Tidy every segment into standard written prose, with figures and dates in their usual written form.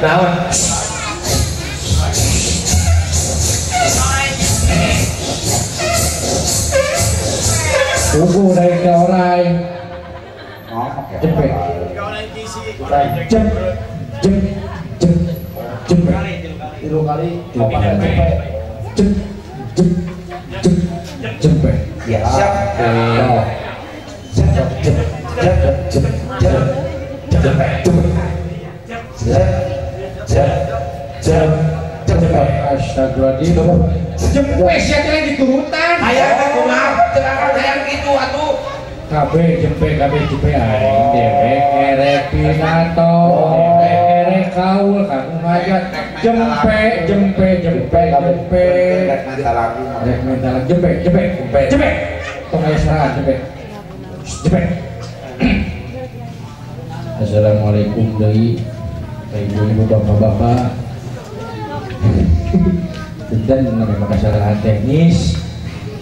Naon? Tunggu dari ke orai. Jempe. Jem jem jem jempe. Tilu kali jempe. Jem jem jem jempe. Ya, siap. Jem jem jem jem jem jempe. Jem jem jem jempe. Astagfirullahaladzim. Jempe sia teh diturutan. Aya teh kumaha cenah hayang kitu atuh. Kabeh jempe kabeh jempe aing dewek erek pidato dewek erek kaul kamu ngajak jempe jempe jempe jempe rek minta lagu rek minta lagu jempe jempe jempe jempe tong aya serangan jempe jempe. Assalamualaikum deui ibu-ibu bapak-bapak. Punten menerima kesalahan teknis.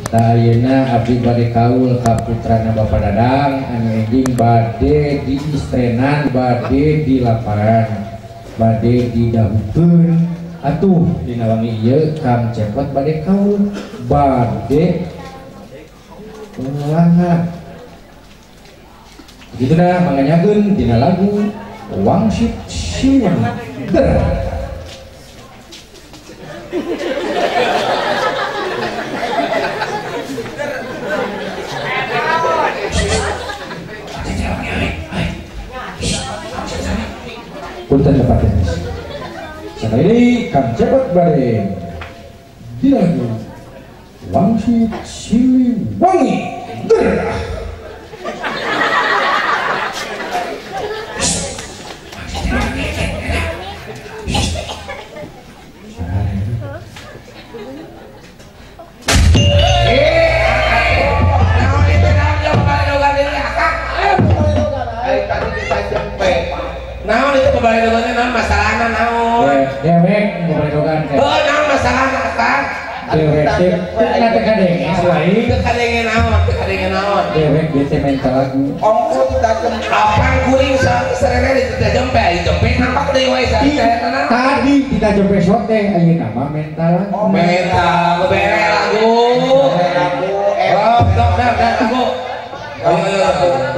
Ayeuna abdi bade kaul ka putrana Bapak Dadang anu enjing bade diistrenan bade dilaparan bade didahukeun atuh dina wangi ieu Kang Cepot bade kaul bade ulangan kitu dah manganyakeun dina lagu Wangsit Siliwangi. Der punten lepat teknis. Sekali ini Kang Cepot bade di lagu Wangsit Siliwangi. Gerah. Naon itu pebaledogannya naon masalahna naon? Dewek pebaledogan teh. Heuh naon masalahna Kang? Dewek teh teu kadenge selain teu kadenge naon, teu kadenge naon. Dewek bete minta lagu. Ongko kita jempe. Apang kuring sarere di teu jempe, aya jempe nampak deui wae sarere. Tadi kita jempe sok teh ayeuna mah minta lagu. Minta bere lagu. Oh, dok dok lagu.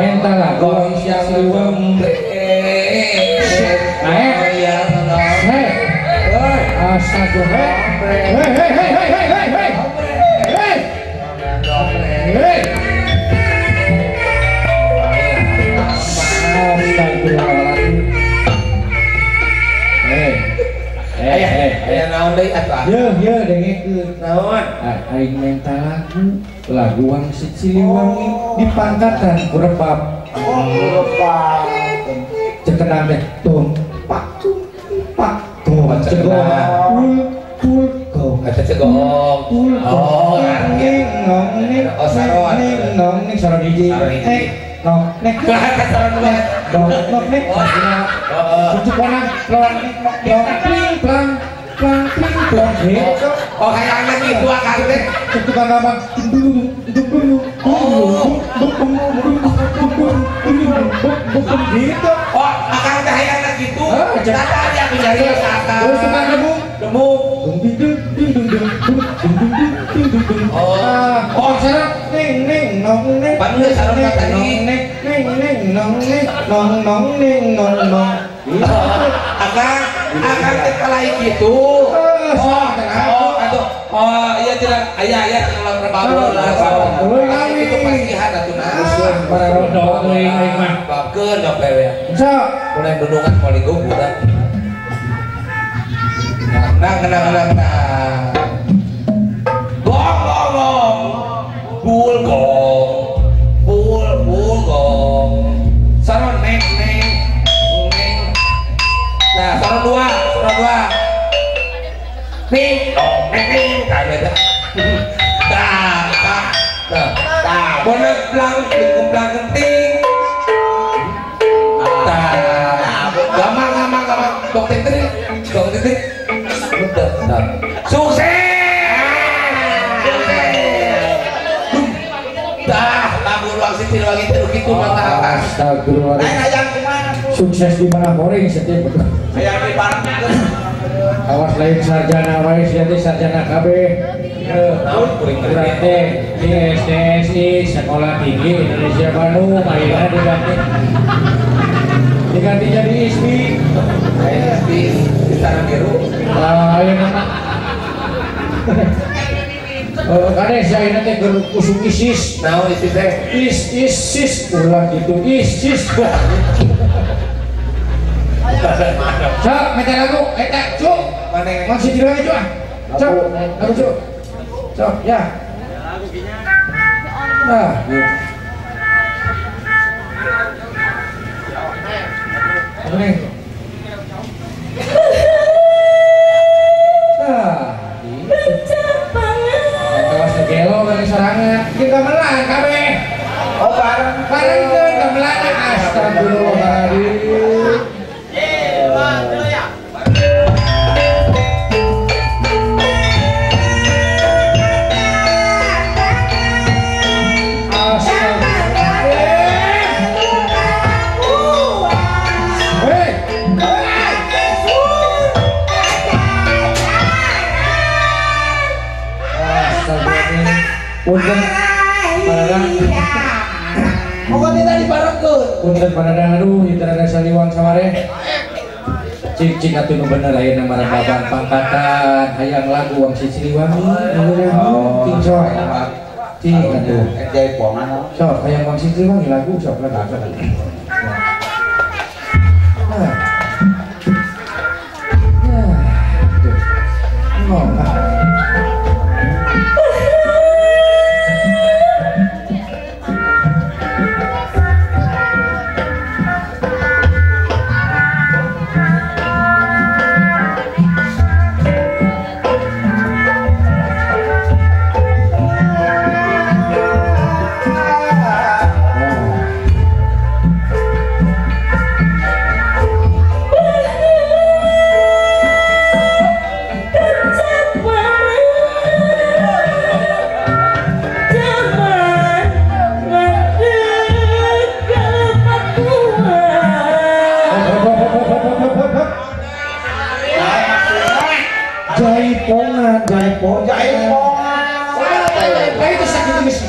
Minta lagu siang Siliwangi. Astagfirullah. Hei hei hei hei hei hei. Hei. Hei. Astagfirullahaladzim. Hei. Hei hei. Aya naon deui atuh? Yeuh yeuh dengekeun. Naon? Aing minta lagu, lagu Wangsit Siliwangi dipangkatan ku rebab. Oh, rebab. Cekenang teh tum pak tum pak gong cegong pul gong eta cegong. Oh, ning nong ning oh saron ning nong ning saron hiji nek nong nek saron dua dong nok nek cucu konang long long pling plang plang pling plong. Oh hayangna kitu akang teh cek tukang gampang gitu. Oh akang teh hayangna kitu. Tata dia mencari akang. Terus tukang demung demung. Oh, oh saron ning ning nong ning. Panggil saron tadi ning ning ning nong ning nong nong ning nong nong. Akang akang teh kalai kitu. Oh, oh atuh. Oh iya tidak aya aya cenah rebab lah. Itu pasihan atuh nah. Para rodo teuing aing mah. Bakeun dok lewe. Sok. Mulai bendungan paling guguran. Nah, nah, nah, nah. Gong, gong, gong. Bul, gong. Bul, bul, gong. Saron, neng, neng, neng. Nah, saron dua, saron dua. Ning, dong, neng, neng. Nah, beda. Nah, nah, nah. Bonek blang, lingkup blang kenting. Nah, gampang, gampang, gampang. Dok titik, dok titik. Sukses. Sukses. Dah, lagu Wangsit Siliwangi teh kitu mata atas. Astagfirullah. Lain hayang kumaha tuh? Sukses di mana goreng setiap betul. Awas lain sarjana wae sia teh sarjana kabeh. Urang teh di STSI Sekolah Tinggi Indonesia Bandung ayeuna diganti jadi ISBI. ISBI Istana Biru. Ayeuna mah. Kade ayeuna teh keur usum ISIS. Naon ISIS teh? ISIS ulah kitu ISIS. Sok minta lagu eta cuk. Maneh masih di lagi cuk ah. Sok lagu cuk. Sok ya. Nah, gitu. Apa nih? Nah, gitu. Kawas gelo bagi sorangan. Ieu gamelan kabeh. Oh, bareng barengkeun gamelan astagfirullahaladzim. Punten paradang. Pokoknya tadi barengkeun. Punten paradang aduh ieu teh rada saliwang saware. Cik cik atuh nu bener ayeuna mah baban pangkatan hayang lagu Wangsit Siliwangi. Oh, cing sok. Cing atuh. Jaipongan. Sok hayang Wangsit Siliwangi lagu sok lagu sok. Nah. Nah. Tuh. Oh.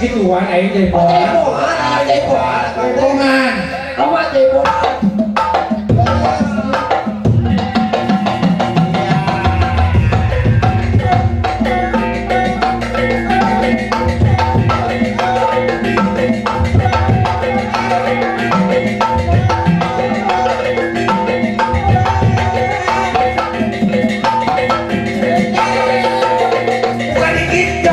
Gituan aing jaipongan. Jaipongan, jaipongan. Kamu jaipongan. Bukan dikit,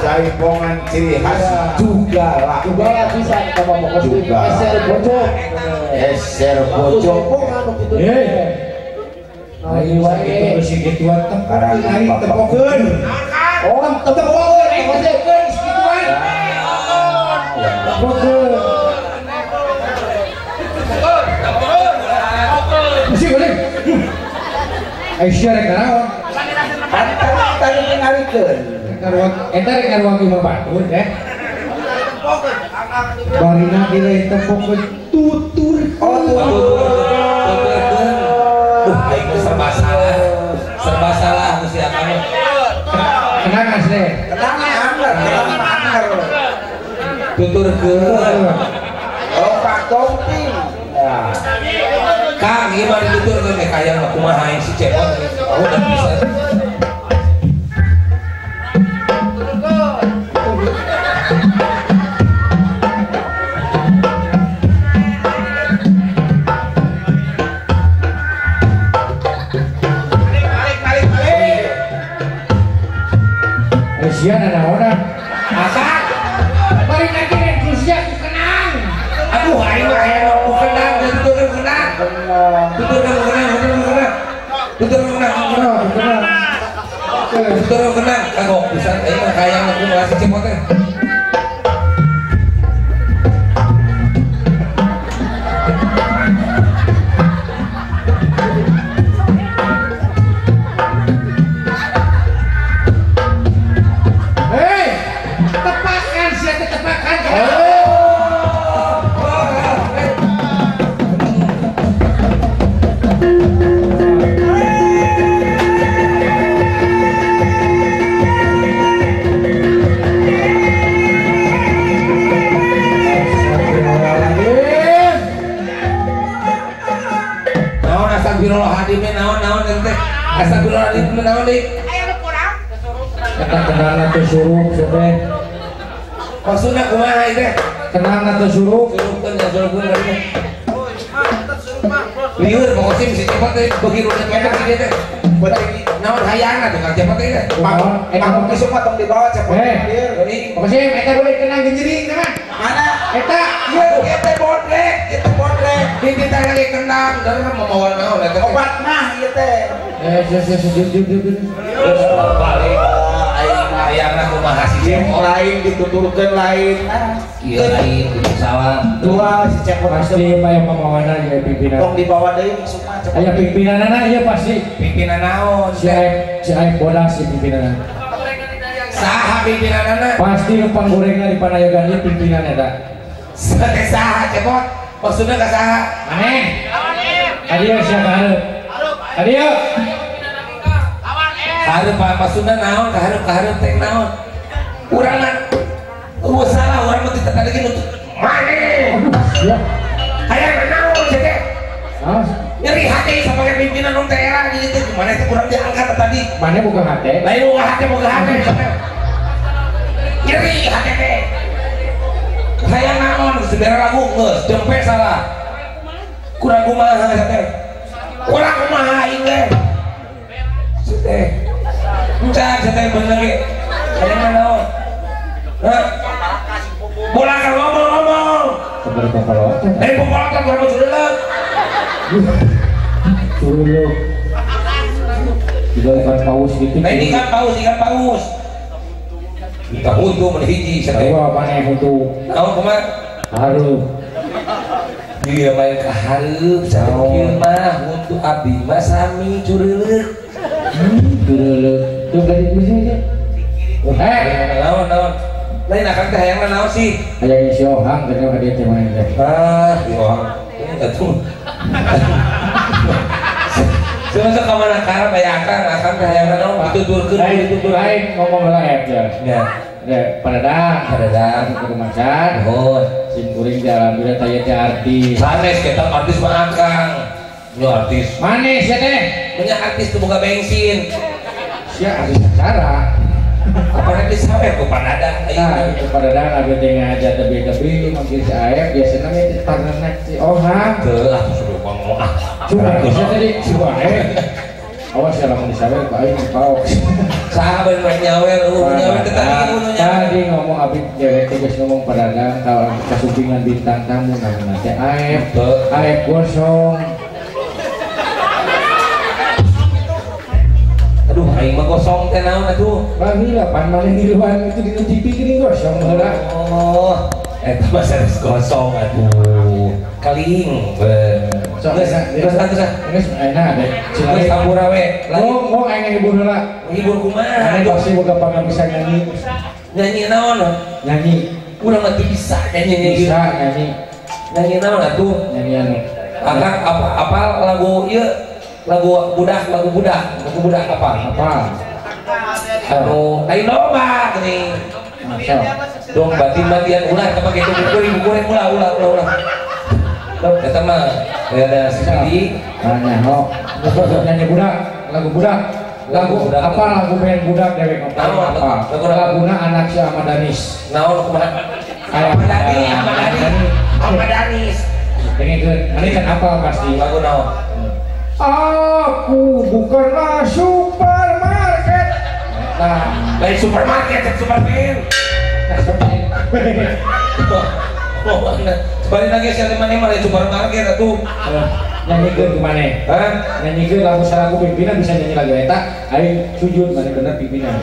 Jaipongan ciri khas juga lah. Juga lah bisa sama fokus eser bocok. Eser bocok. Ayo wae geus gituan teh aing tepokeun. Oh, tepokeun aing tepokeun geus gituan. Tepokeun. Musik boleh. Aing sia rek naon? Tadi ngarikeun. Eta rek ngaruang imah batur teh. Barina dilain tepokeun tutur. Oh, tutur. Aing serba salah. Serba salah nu sia kamu. Kenang asli. Kenang angger, kenang angger. Tuturkeun. Oh, Pak Tompi. Ya. Kang, ieu mah dituturkeun teh hayang mah kumaha aing si Cepot. Oh, udah bisa. Sia nanaonan. Akang. Bari lagi sia ku kenang. Aduh aing mah aya ku kenang, tuturkeun kenang. Tuturkeun kenang, tuturkeun kenang. Tuturkeun kenang, kenang. Turun kenang kagok pisan aing mah hayang kumaha si Cepot teh. Hei, tepakan sia teh tepakan. Astagfirullahaladzim naon-naon teh astagfirullahaladzim naon deui aya nu kurang eta kenang atuh surup teh maksudna kumaha teh kenang atuh surup surupkeun ya surupkeun teh lieur pokoknya si Cepot teh beuki rudet ketek si dia teh naon hayangna tuh Kang Cepot teh eta isuk mah tong dibawa Cepot pokoknya eta boleh kenang genjering mah mana eta ieu eta bodrek itu bodrek di kita lagi kenang dan memawa naon eta obat mah ieu teh balik aing hayangna kumaha si Cepot lain dituturkeun lain ieu lain kudu salah dua si Cepot pasti aya pamawana ieu pimpinan tong dibawa deui isuk mah Cepot aya pimpinanana ieu pasti pimpinan naon si Aep bodas si pimpinanana saha pimpinanana pasti nu panggorengna di panayagan ieu pimpinan eta saha Cepot maksudna ka saha maneh kadieu sia ka hareup kadieu hareup maksudna naon ka hareup teh naon urang mah eueuh salah urang mah teu tadi ge nuntut maneh ya hayang naon sia teh nyeri hati sebagai pimpinan nu teh era gitu maneh teh kurang diangkat tadi maneh boga hate lain boga hate nyeri hate teh hayang naon sebenarnya lagu geus jempe salah kurang kumaha teh kurang kumaha aing teh teh encan teh bener ge hayang naon hah bola ka ngomong-ngomong sebenarnya popolotan popolotan urang mah cureuleuh cureuleuh juga ikan paus gitu nah ini ikan paus kita huntu mun hiji sia teh maneh huntu naon kumaha hareup ieu main ka hareup sakieu mah huntu abdi mah sami cureuleuh cureuleuh tuh gadi bisa naon naon lain akang teh hayangna naon sih hayang si Ohang teh ka dieu teh maneh teh ah si Ohang atuh Semasa ka mana karep aya akang teh hayangna naon dituturkeun ditutur lain ngomong heula ya ya padadang kudu macan nuhun sing kuring teh alhamdulillah teh teh artis sanes kita artis mah akang nu artis manis ya teh banyak artis tuh boga bensin sia artis acara apa nanti sampai ke Padadang nah itu Padadang abdi teh ngajar tebi-tebi manggil si Aep biasana mah karena si Ohang teu ah sudah ngomong ah cuma bisa tadi si Aep awas ya lamun disawer ku aing dipaok saha bae rek nyawer eueuh nyawer teh tadi nu nyawer tadi ngomong abdi dewek teh geus ngomong Padadang ka orang kasumpingan bintang tamu namina teh Aep Aep gosong. Aduh, aing mah gosong teh naon atuh? Baheula pan maneh ngiluan itu di TV geuning gosong baheula. Oh, eta mah sanes gosong atuh. Kaling. Geus geus atuh sah. Geus ayeuna ada. Geus hampura we. Ngomong aing ngahibur heula. Ngahibur kumaha? Aing pasti boga pangabisa nyanyi. Nyanyi naon? Nyanyi. Urang mah teu bisa nyanyi. Bisa nyanyi. Nyanyi naon atuh? Nyanyi anu. Akang apa lagu ieu? Lagu budak apa? Apa? Anu, ayo loba gini. Dong batin-batian ulah eta mah kitu bukuring ulah. Eta mah ada si nyaho. Nyanyi budak, lagu budak. Lagu apa lagu band budak dewek apa? Laguna anak si Ahmad Danis. Naon kumaha? Ahmad Danis. Dengekeun, ini kan apa pasti? Lagu naon? Aku bukanlah supermarket. Nah, lain supermarket, superman. Oh, balik lagi si mana mana supermarket atuh. Nyanyikeun ku maneh. Hah? Nyanyikeun lagu salaku pimpinan bisa nyanyi lagu eta, aing sujud maneh bener pimpinan.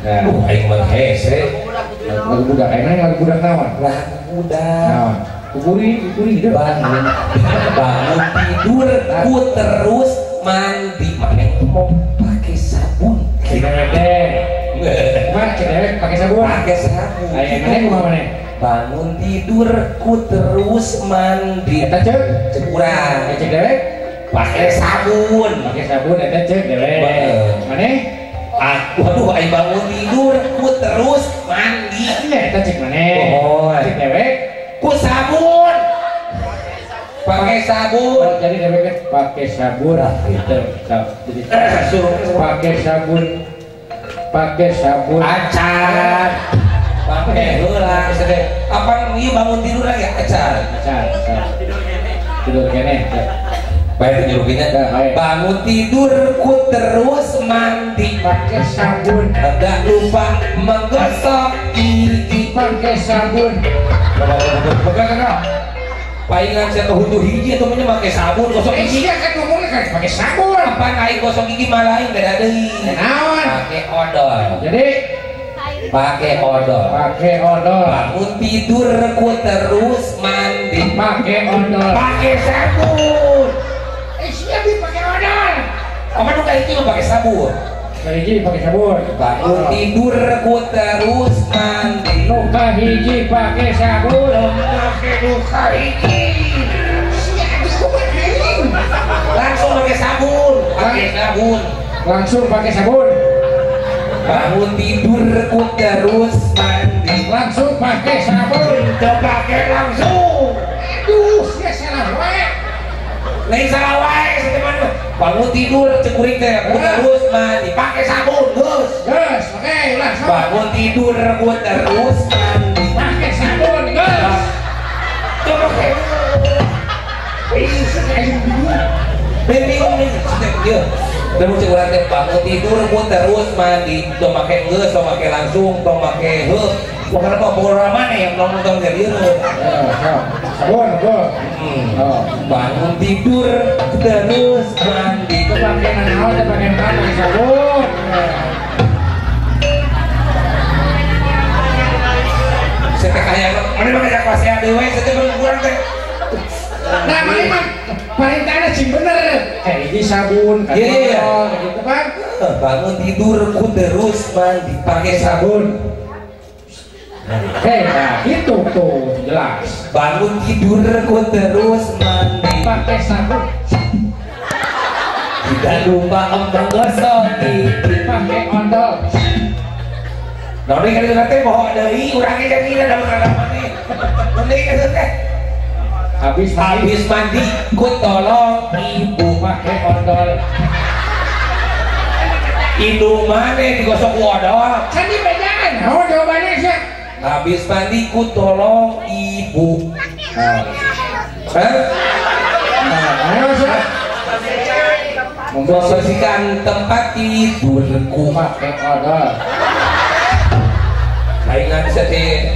Nah, aing mah hese. Lagu budak aing mah lagu budak naon? Lagu budak. Naon? Kukuri gitu. Bangun tidur ku terus mandi. Maneh ngomong pakai sabun. Cewek. Mah cewek pakai sabun. Pakai sabun. Aing maneh kumaha maneh? Bangun tidur ku terus mandi. Eta ceuk ceuk urang. Ceuk dewek pakai sabun. Pakai sabun eta ceuk dewek. Maneh? Aku aduh aing bangun tidur ku terus mandi. Eta ceuk maneh. Ceuk dewek ku sabun. Pakai sabun. Oh, jadi dewek pakai sabun gitu. Jadi pakai sabun. Pakai sabun. Acan. Pakai heula sedeh. Apa ieu bangun tidur lagi acan. Acan. Tidur keneh. Bae nyuruhnya. Bangun tidur ku terus mandi pakai sabun. Enggak lupa menggosok gigi pakai sabun. Palingan saya kehutu hiji atau punya pakai sabun gosok gigi. Iya kan ngomongnya kan pakai sabun. Apa aing gosok gigi malah aing beda deui. Naon? Pakai odol. Jadi pakai odol. Pakai odol. Bangun tidur ku terus mandi pakai odol. Pakai sabun. Siapa pakai odol? Apa nu kayak itu pakai sabun? Kayak pakai sabun. Bangun tidur ku terus mandi. Luka hiji pakai sabun. Pakai luka hiji. Siapa kumaha? Langsung pakai sabun. Pakai sabun. Langsung pakai sabun. Bangun tidur ku terus mandi. Langsung pakai sabun. Teu pakai langsung. Aduh, sia salah wae. Lain salah wae sateman. Bangun tidur cek kuring teh ku terus mandi pakai sabun geus. Geus, oke ulah sok. Bangun tidur ku terus mandi pakai sabun geus. Teu pakai. Bingung nih ieu. Terus cek urang teh bangun tidur ku terus mandi teu make geus, teu make langsung, teu make heuh. Bukan apa bola mana yang nongkrong jadi itu. Sabun, gua. Bangun tidur terus mandi. Pakai naon, pakai naon, sabun. Saya teh kayak mana pakai kelas deui we, saya teh kurang teh. Nah, mana mah perintahnya sih bener. Kayak ini sabun, iya, gitu kan. Bangun tidur ku terus mandi pakai sabun. Oke, nah itu tuh jelas. Bangun tidur ku terus mandi pakai sabun. Tidak lupa menggosok gigi pakai odol. Nah, ini kan teh bawa deui urang ge jadi da urang mandi. Mending eta teh. Habis mandi ku tolong ibu pakai odol. Indung maneh digosok ku odol. Can dibejaan. Oh, jawabannya sih. Habis mandi ku tolong ibu. Hah? Membersihkan tempat tidurku pakai odol. Saingan sete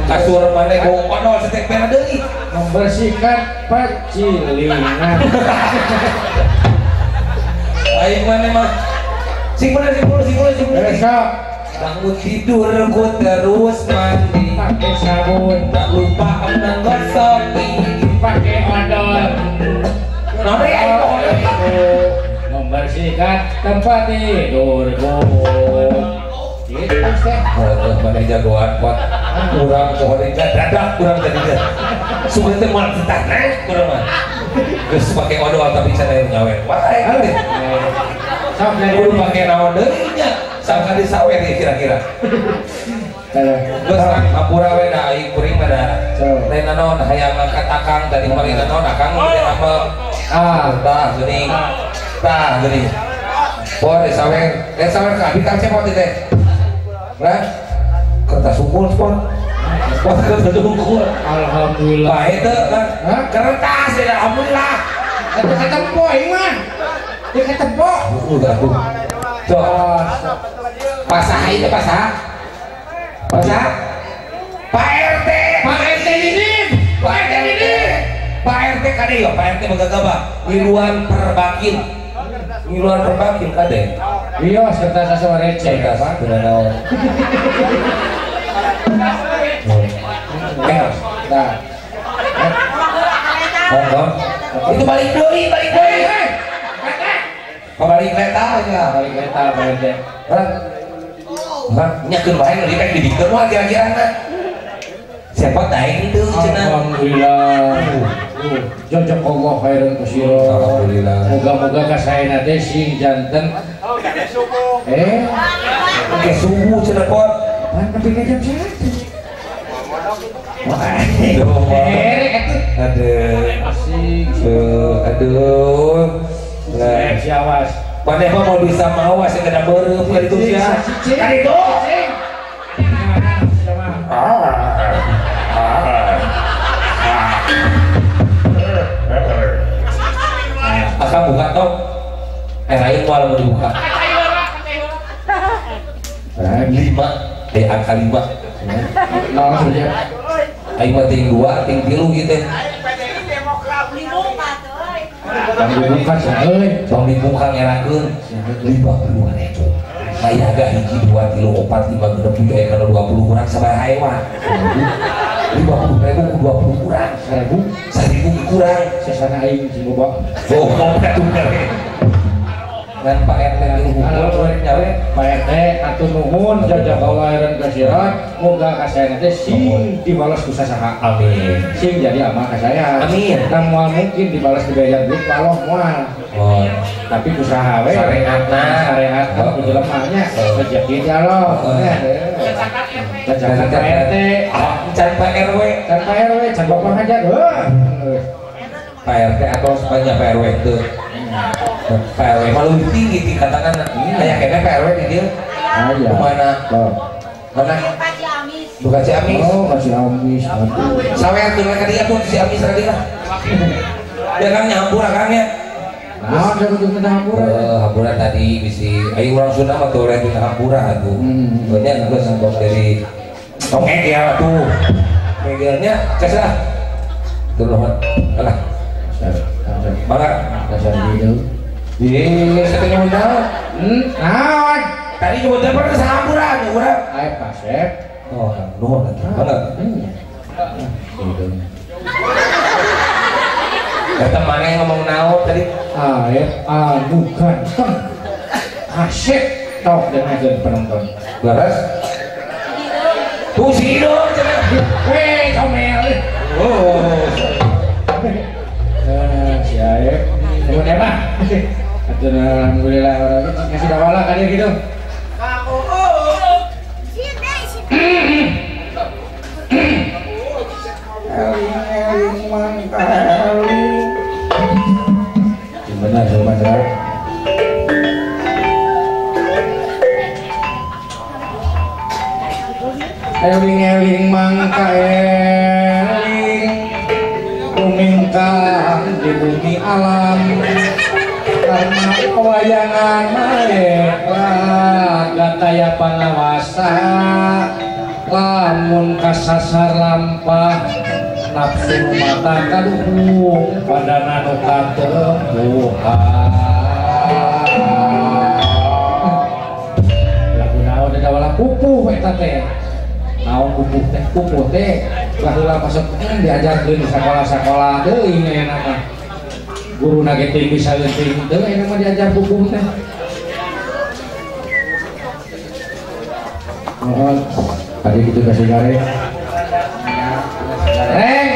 kasur maneh bau odol sete pera deui. Membersihkan pecilingan. Aing maneh mah sing bener sing bener. Besok bangun tidur ku terus mandi pakai sabun. Tak lupa menggosok gigi pakai odol. Naon aing membersihkan tempat tidurku. Gitu sih. Heuh, mana jagoan kuat. Urang pohon dadak urang tadi teh. Sugan teh moal naik urang mah. Geus pake odol tapi can aya nyawer. Wae teh. Sok kudu pake naon deui nya. Sangka disawer ya kira-kira. Geus hampura we da aing kuring mah da. Lain naon hayang ngangkat akang tadi kemarin naon akang gede amel. Ah, tah geuning. Tah geuning. Poe disawer, sawer ka abi kang cepot teh. Lah, kertas unggul sport. Sport kertas unggul. Alhamdulillah. Bae teu kan? Kertas ya alhamdulillah. Eta katempo aing mah. Ieu katempo. Udah tuh. Tuh. Pasah itu pasah. Pasah. Pak RT. Pak RT ini. Pak RT ini. Pak RT RT kade yo, Pak RT megagabah ngiluan perbakin. Ngiluan perbakin kade. Iya, serta sasua receh. Kertas teu naon. Nah. Monggo. Itu balik deui, balik deui. Balik kereta aja, balik kereta Pak RT. Hah? Hah, nyakeun bae nu dipek dibikeun moal kira-kirana. Siapa daeng itu cenah. Alhamdulillah. Jazakallah khairan katsira. Alhamdulillah. Moga-moga kasaena teh sing janten. Oke subuh cenah pot. Pan nepi ka jam 1. Wah. Aduh. Asik. Aduh. Lah si awas. Maneh mah mau bisa mawas yang kena beureum ka ditu sia. Ka ditu. Akang buka tok. Lain moal mau dibuka. 5, angka 5. Nol saja. Aing mah ting 2, ting 3 gitu. Tong dibuka euy, tong dibuka ngerakeun 52.000. Mayaga hiji 2 3 4 5 6 7 aya kana 20 kurang sabaraha hewan. 50.000 ku 20 kurang 1000 1000 kurang sesana aing sing boba. Oh, atuh ngan Pak RT dihukum nyawe Pak RT atuh nuhun jazakallah khairan katsiran moga kasaena teh sing dibalas ku sasaha. Amin. Sing jadi amal ka saya. Amin. Nah moal mungkin dibalas dibayar duit ku Allah moal. Oh, tapi usaha we sareatna, sareatna ku jelema nya rezeki di Allah. Jazakallah Pak RT, can Pak RW, can Pak RW, can Bapak hajat. Pak RT atau sebanyak Pak RW teu. Pak RW mah leuwih tinggi tingkatanna. Aya keneh Pak RW di dieu. Aya. Kumaha? Mana? Buka Ciamis. Oh, ka Ciamis. Sawer teu ka dieu atuh Ciamis ka dieu lah. Ya Kang nyampur Kang nya. Naon da kudu minta hampura? Hampura tadi bisi ayo urang Sunda mah teu oleh minta hampura atuh. Nya geus tong dari tong ngegel atuh. Ngegelnya cas lah. Tur nuhun. Alah. Mangga. Dasar gitu. Ih, saya nyebut naon? Naon? Tadi nyebut apa geus hampura atuh urang. Ayo pasep. Oh, nuhun atuh. Mangga. Kata mana yang ngomong naon tadi? Aep anu ganteng. Asik tok dengarkeun penonton. Leres? Tuh si Idung cenah. Weh, comel. Oh. Si Aep. Nuhun ya, Pak. Atuh alhamdulillah orang ngasih dawala ka dieu gitu. Eling mangkali. Benar coba saya. Eling-eling mangka eling rumingkang di bumi alam karena wayangan maeka gataya pangawasa lamun kasasar lampah nafsu mata kaduhung padana nu katempuhan. Lagu naon da pupuh eta teh. Naon pupuh teh? Pupuh teh baheula masuk diajarkeun di sakola-sakola teuing aya mah. Guruna ge teuing bisa leuting teu aya mah diajar pupuh teh. Mohon tadi gitu kasih gare. Reng.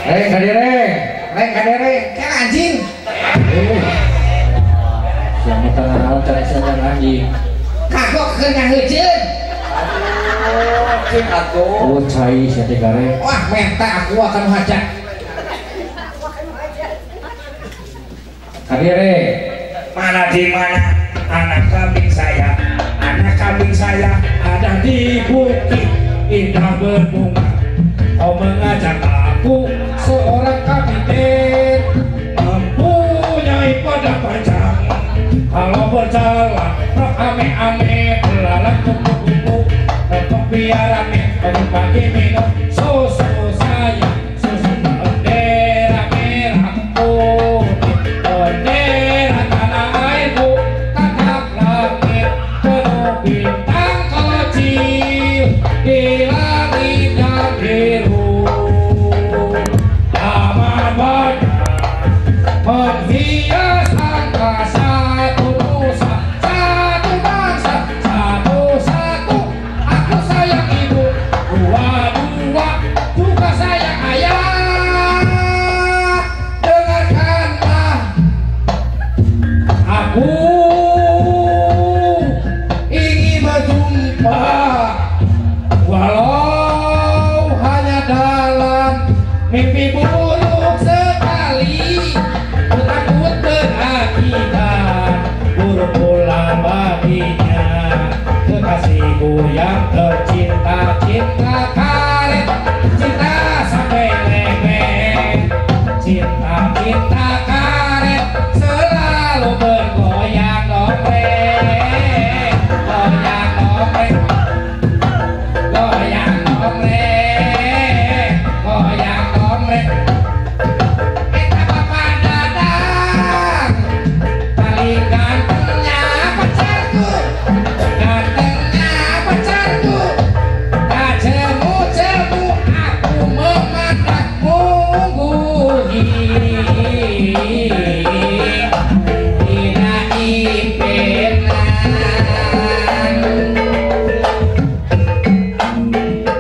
Reng kadereng, reng kadereng, kan anjing. Siapa tangan naon cara siapa anjing. Kagok keur ngaheuceun. Cing atuh. Oh cai sia teh gare. Wah menta aku akan hajat. Kadereng. Mana di mana anak kambing saya? Anak kambing saya ada di bukit indah berbunga. Kau mengajak aku seorang kapiten mempunyai pedang panjang. Kalau berjalan rok ame-ame belalang kupu-kupu ketok biar rame pagi-pagi minum susu saya. Menghias angka satu nusa, satu bangsa, satu-satu. Aku sayang ibu, dua-dua juga sayang ayah. Dengarkanlah, aku ingin berjumpa, walau hanya dalam mimpi buruk sekali. Ku takut berakibat buruk pula baginya. Kekasihku yang tercinta, cinta karet, cinta sampai leher, cinta-cinta karet selalu bergoyang dombreng, goyang dombreng, goyang dombreng, goyang dombreng. Eta Bapak Dadang paling gantengnya pacarku, gantengnya pacarku. Tak jemu-jemu aku memandang mungguhi. Dina impenan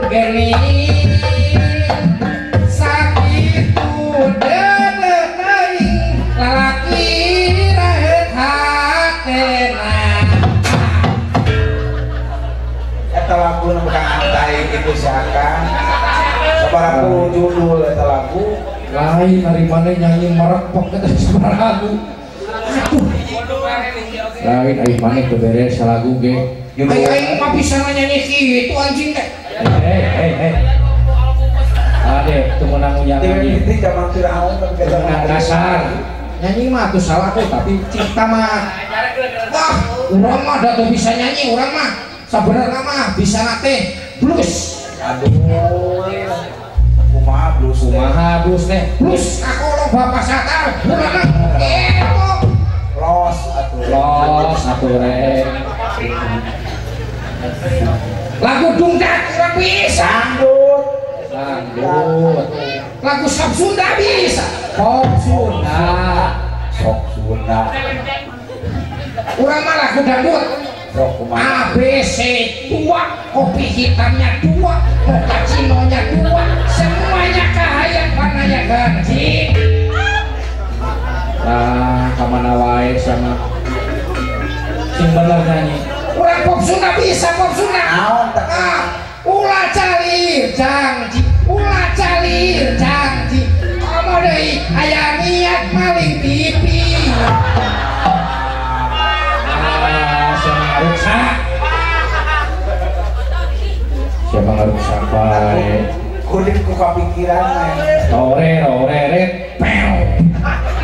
geni sakitu dedeh teuing lalaki raheut hatena. Eta lagu nu kang antai kitu si Akang. Sabaraha puluh judul eta lagu. Lain ari maneh nyanyi merepek eta sabaraha lagu. Aduh. Lain ari maneh teu beres lagu ge. Judul Aing mah bisa nyanyi kitu anjing teh. Hei. Ade, teu meunang nyanyi. Ti zaman Firaun tapi Teu meunang kasar. Nyanyi mah tuh salah tuh, tapi cinta mah. Wah, urang mah da teu bisa nyanyi, urang mah sabenerna mah bisa teh blues. Aduh. Kumaha blues teh? Kumaha blues teh? Blues kakolong Bapak Satar, urang mah kitu. Los atuh. Los atuh reng. Lagu dungdat urang bisa. Dangdut. Dangdut. Lagu sok Sunda bisa. Pop Sunda. Sok Sunda. Urang mah lagu dangdut. Sok kumaha? A B C 2, kopi hitamnya 2, mochaccinonya 2, semuanya kahayang panaya ganji. Lah, kamana wae sama sing bener nyanyi. Urang pop Sunda bisa, pop Sunda. Naon teh? Ah, ulah calir janji, ulah calir janji. Komo deui aya niat maling TV. Ah, siapa ngaruksak? Siapa ngaruksak bae? Kuring ku kapikiran mah. Tore rore re pew.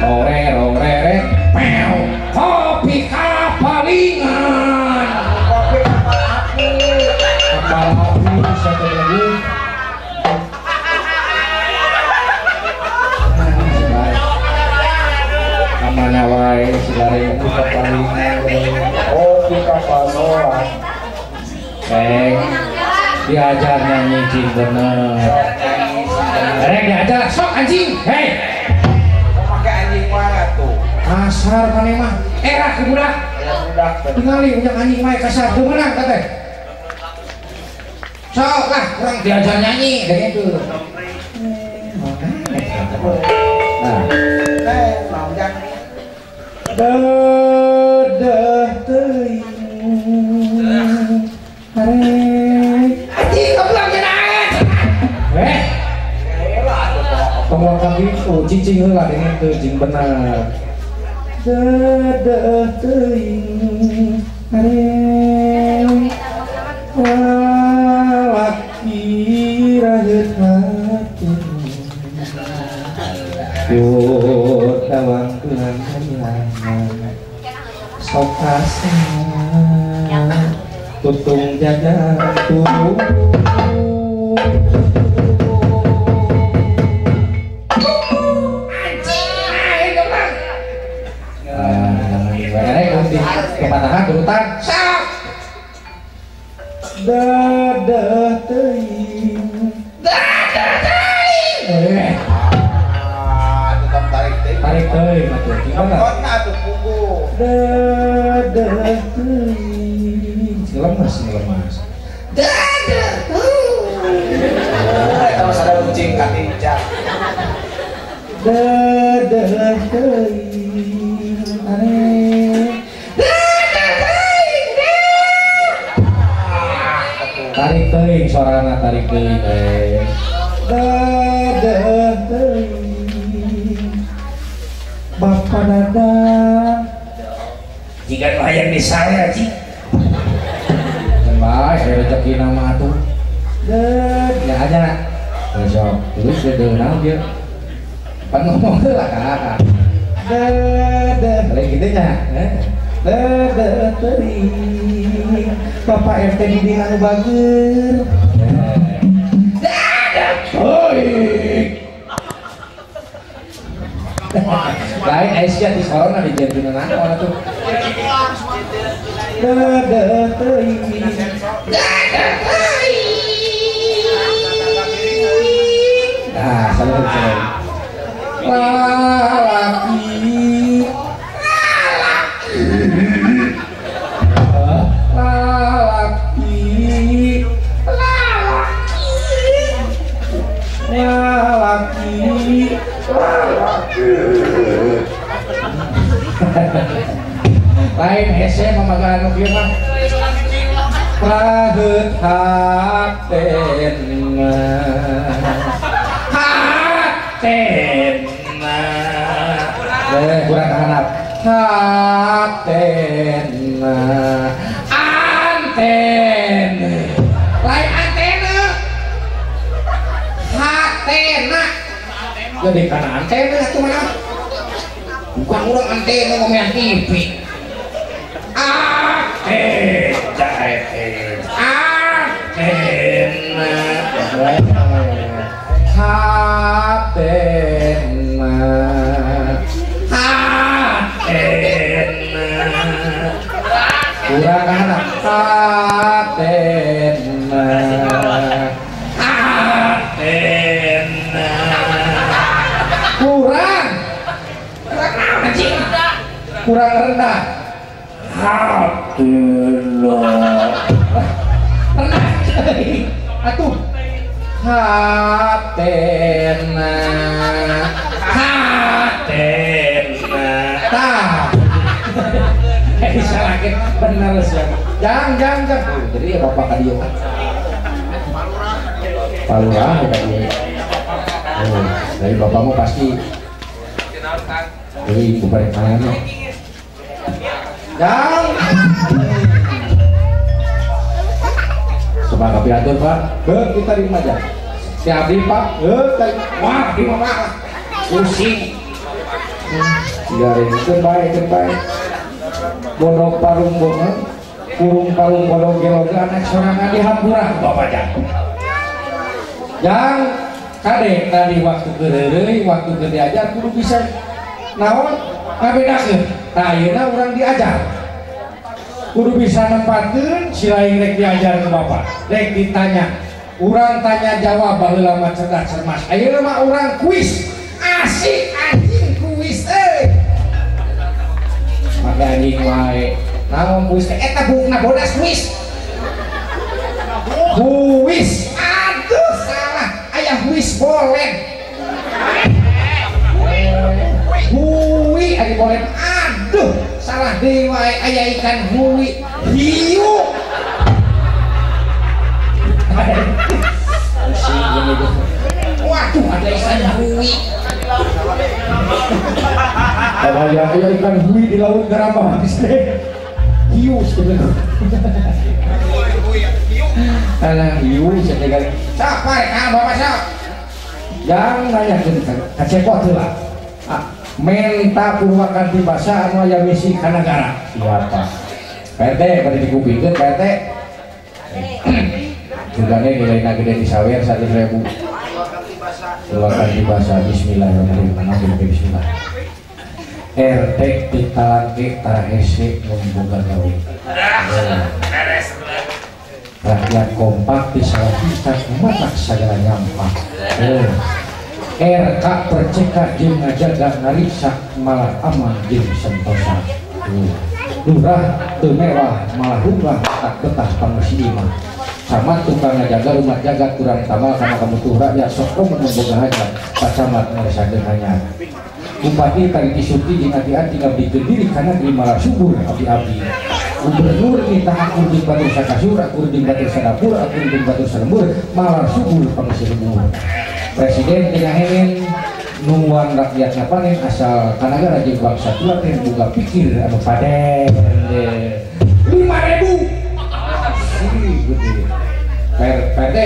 Tore rore re pew. Kopi kapalingan. Kopi kapal api. Kapal api satu lagi. Kamana wae si kapalingan. Kopi kapal soang. Reng diajar nyanyi cing bener. Reng diajar sok anjing. Hei. Kok make anjing wae atuh? Kasar maneh mah. Era ke budak. Ya budak teh. Tingali ujang anjing wae kasar teu meunang teh. Sok lah urang diajar nyanyi deh itu. Nah, naon jang? Dedeh teuing. Arek. Anjing goblok cenah. Eh, tong wakang gitu, cicing heula deungeun teu cing bener. Dedeh teuing. Arek. Lalaki raheut hati. Yuk tawang tulang kamilangan sok asa tutung jajan turun. Anjing aing goblok. Kepatahan turutan. Sok. Dadah teuing. Dadah teuing. Tetap tarik teuing. Tarik teuing atuh. Nyokotna atuh pugu. Dedeh teuing. Lemes lemes. Dedeh teuing. Eta mah sada kucing katinca. Dedeh teuing. Are. Dedeh teuing. Tarik teuing sorana tarik teuing teh. Dedeh teuing. Bapak Dadang jika nu hayang disawer cik. Bae rezeki nama atuh. Ded ya aja. Besok terus dedeh naon ieu? Pan ngomong heula ka. Dedeh lain kitu nya. Dedeh teuing. Bapak RT di dieu anu bager. Dedeh teuing. Lain Aisyah di sorona di jantuna naon atuh. Dedeh teuing. Dedeh teuing. Nah, salah salah. Lalaki. Lalaki. Lalaki. Lalaki. Lalaki. Lain hese mamaga anu kieu mah. Praheut hatena. Hatena. Kurang kahanap. Hatena. Antena. Lain antena. Hatena. Jadi kana antena atuh mana? Bukan urang antena ngomean TV. Antena. Hatena. Hatena. Kurang kahanap. Hatena. Hatena. Kurang. Kurang naon anjing? Kurang rendah. Hatena. Rendah. Atuh. Hatena. Hatena. Tah. Salah bener sih. Jangan jangan jangan. Jadi ya bapak ka dieu. Palurah ka dieu. Oh, dari bapakmu pasti. Jadi ibu balik mana? Jangan. Coba kami atur pak. Kita di rumah aja. Si Abdi pak. Wah di rumah pak. Pusing. Garing kebaik kebaik. Bodoh parung bodoh. Kurung parung bodoh geloga anak sorangan di hampura bapak jangan. Yang kadek tadi waktu kereureuy waktu keur diajar kudu bisa naon ngabedakeun. Tah ayeuna urang diajar. Kudu bisa nempatkeun si lain rek diajar ku bapak. Rek ditanya. Urang tanya jawab baheula mah cerdas cermas. Ayeuna mah urang kuis. Asik anjing kuis euy. Make anjing wae. Naon kuis teh eta buukna bodas kuis. Kuis. Aduh salah. Aya kuis bolen. Hui ari bolen. Aduh salah deui wae aya ikan hui hiu. Waduh ada ikan hui. Ada ikan hui di laut Garamba teh. Hiu sebenarnya. Alah hiu cenah. Sok mari ka bapak sok. Jangan nanyakeun ka cepot heula. Menta purwakanti basa anu aya misi ka nagara. Siapa? PT bade dikupikeun PT. Jugane nilai gede disawer 100.000. Purwakanti basa bismillahirrahmanirrahim. Bismillah. RT di talangke tara hese mun boga gawe. Rakyat kompak di salah kita matak sagala nyampak. RK perceka jeung ngajaga ngariksa malah aman jeung sentosa. Lurah teu mewah malah rumah tak betah pangeusi imah. Camat tukang ngajaga rumah jaga kurang tamal kana kabutuh rakyat sok komo boga hajat pacamat ngaresakeun hanyar. Bupati tadi disuti jeung ati-ati ngabdikeun diri kana negeri malah subur abdi-abdi. Gubernur nitah akur jeung batur sakasur, akur jeung batur sadapur, akur jeung batur salembur, malah subur pangeusi lembur. Presiden tengah hengen nungguan rakyatnya panen asal kanagara jeung bangsa tulaten boga pikir anu paden. 5.000. Sih gede. PRT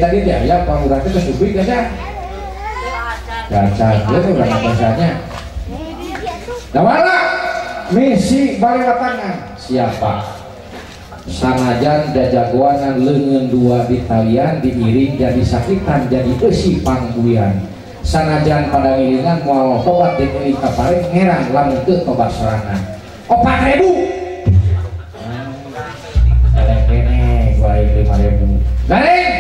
tadi dia ya pangurah teh geus dugi geus ya. Gaca dia urang bahasanya. Dawala misi balewatangan siapa? Sanajan jajagoanan leungeun dua di talian diiring jadi sakitan jadi eusi pangguyan. Sanajan pada ngiringan moal tobat jeung euy kapare ngerang lamun teu tobat sorangan. 4.000. Eleh kene bae 5.000. Gareng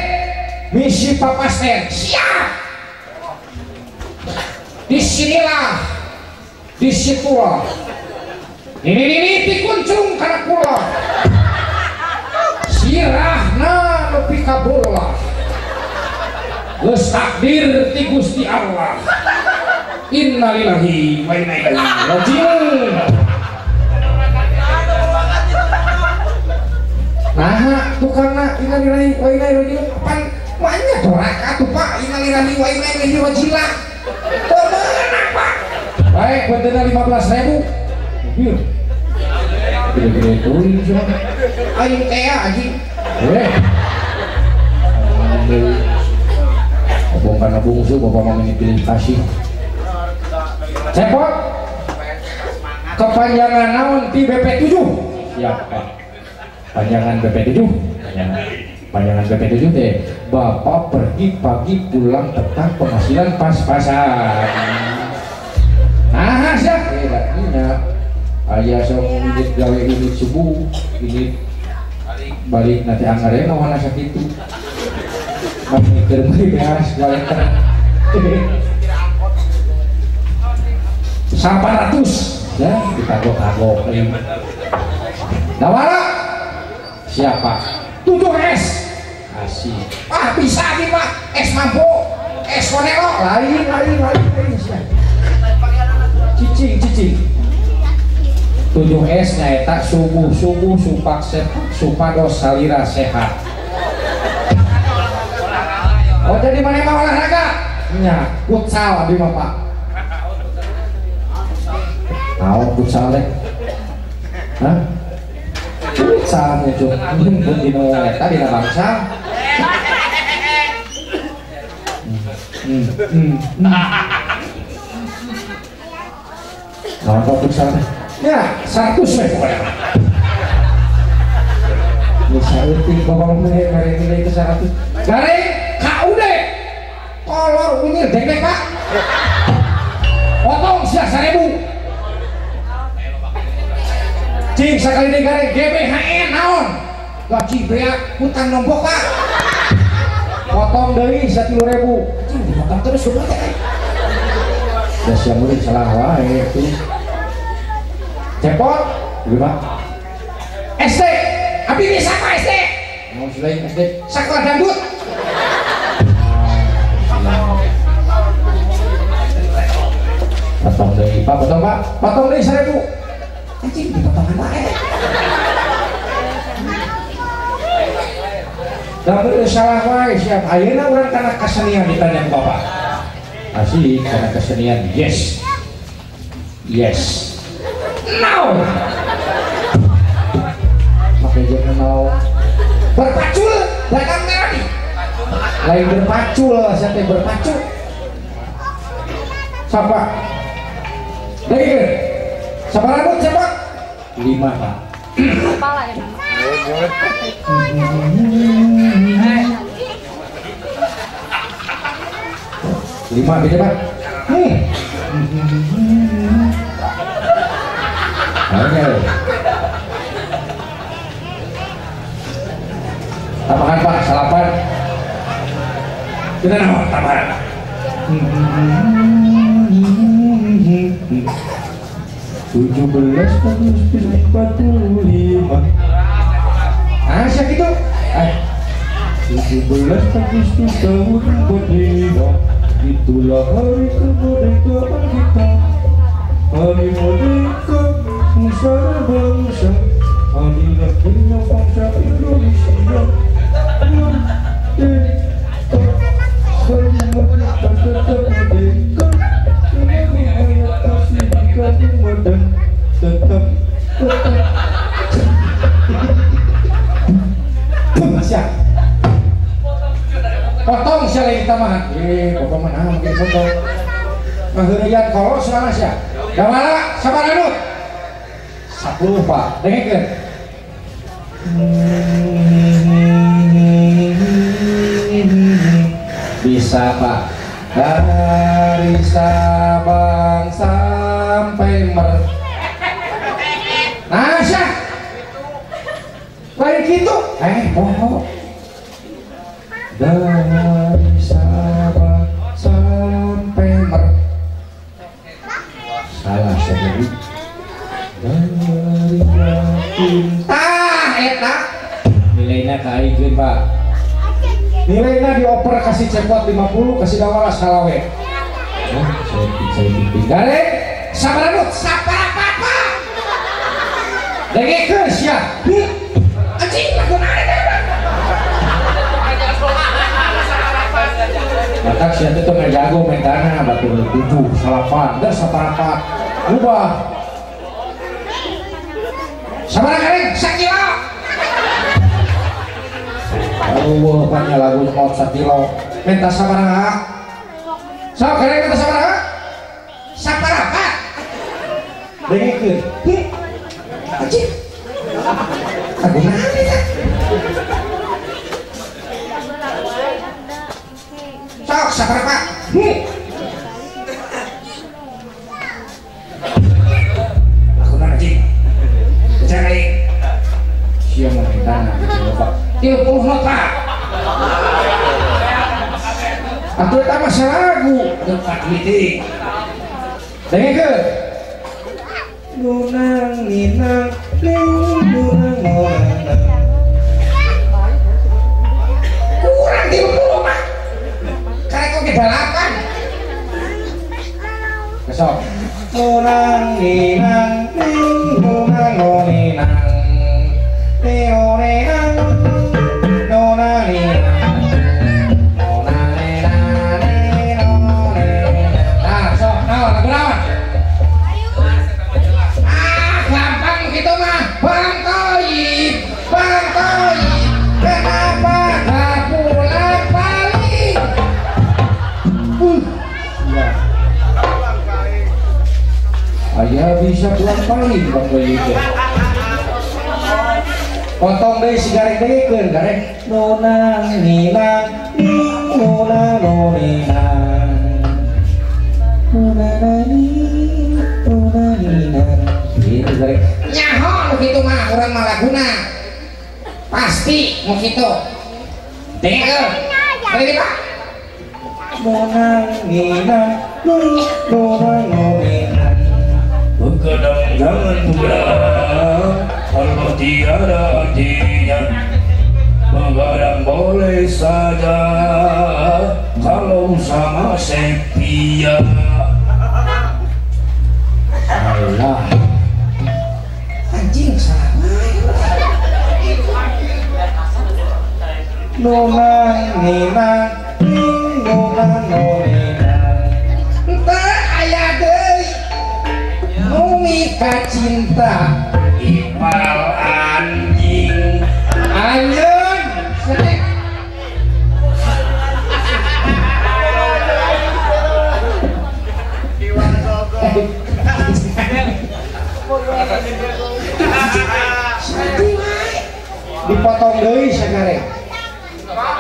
misi papasten siap. Disinilah, disitulah, ini dikuncung karena kula, sirahna nepi ka bola, geus takdir ti Gusti Allah, innalillahi wa inna ilaihi rajiun. Nah, tukangna innalillahi wa inna ilaihi rajiun, pan banyak doraka tuh Pak, innalillahi wa inna ilaihi rajiun. Pemenang Pak. Baik, bentena 15.000. Mobil. Gede-gede teuing cenah. Aing teh anjing. Obong kana bungsu bapak mah ini pilih kasih. Cepot. Kepanjangan naon ti BP7? Siap Pak. Panjangan BP7. Panjangan BP7 teh bapak pergi pagi pulang petang penghasilan pas-pasan. Nah, siap. Nya aya sok unit gawe unit subuh, unit balik nanti anggarnya mah warna sakitu. Mikir meuli beas walenter. 800 ya ditagok-tagok. Dawala siapa? 7S. Asik. Ah bisa nih Pak, S mampu, S konelo. Lain. Cicing. 7S nyaeta subuh-subuh supak sepak supados salira sehat. Oh jadi mana mah olahraga? Nya, futsal abdi mah Pak. Tahu futsal teh? Hah? Futsal muncul pun dina eta dina bangsa. Naon kok futsal teh? Ya, 100 we pokoknya. Bisa eutik bapak mah mere nilai ke 100. Garing KUD. Kolor unyir dengdek Pak. Potong sia 1000. Cing sakali deui gareng GBHN naon? Gaji beak hutang nombok Pak. Potong deui 10.000. Cing dipotong terus kumaha teh? Da sia murid salah wae tuh. Cepot, gimana? SD, abi bisa Pak SD. Mau selain SD? Sekolah dangdut. Potong deui Pak, potong Pak, potong deui 1000. Anjing dipotongan wae. Lamun salah wae siap. Ayeuna urang kana kesenian ditanya ku Bapak. Asik kana kesenian. Yes. Yes. No. Make jeung no. Berpacul datang melodi. Lain berpacul, sia teh berpacu. Sapa? Deui. Sabaraha rambut cepot? 5 Pak. Kepala ya. 5 beda Pak. Oke. Tambahan Pak, salapan. Kita naon tambahan. 17 Agustus 45. Ah, siapa itu? 17 Agustus tahun 45, itulah hari kemerdekaan kita. Hari merdeka nusa dan bangsa, hari lahirnya bangsa Indonesia. Merdeka, hari merdeka tetap merdeka, selama hayat masih dikandung dan tetap tetap. Siap. Potong sia lagi tambahan. Bapak mana mungkin potong. Ngaheureuyan kolos sana sia. Dawala sabar anu. 10 Pak. Dengekeun. Bisa Pak. Dari Sabang sampai Mer. Nah, sia. Lain gitu. Bohong. Dari Sabang sampai Mer. Salah saya. Dari Yakin. Tah eta nilainya ka aing Pak. Nilainya dioper kasih cepot 50 kasih dawala salawe. Oh, saya pimpin. Gareng sabaranut sapara-papa. Dengekeun sia. Anjing lagu naon eta? Batak sia teh teu ngajago mentana batur 7 salapan geus saparapat. Ubah. Sabaraha gareng sakilo. Allah banyak lagu maut sakilo. Minta sabaraha. Sok gareng minta sabaraha. Saparapat. Dengekeun. Anjing. Lagu naon eta? Sok saparapat. Lagu naon anjing? Bicara aing. Sia mau minta gitu Pak. 30 not Pak. Atuh eta mah lagu dekat duit. Dengekeun. Nunang ninang ning nunang nonang. Kurang 30 mah. Karek oge 8. Besok. Nunang ninang ning nunang noninang. Neo-nenang nona ninang. Nona nenang neno nenang. Nah, sok naon lagu naon? Ah, gampang gitu mah. Bang Toyib, Bang Toyib, kenapa gak pulang balik? Ya. Ayah bisa pulang paling Bang Toyib. Potong deui si gareng dengekeun gareng. Nonang ninang ning nona noninang. Nona ning nona ninang. Gitu gareng. Nyaho nu kitu mah urang mah laguna. Pasti nu kitu. Dengekeun. Balik Pak. Nonang ninang ning nona noninang. Begadang jangan pulang kalau tiada artinya. Begadang boleh saja kalau sama sepia. Alah. Anjing salah. Nonang ninang ning nonang noninang. Teu aya deui nu mika cinta. Ipal anjing. Anjeun sedih. Dipotong deui sagareng.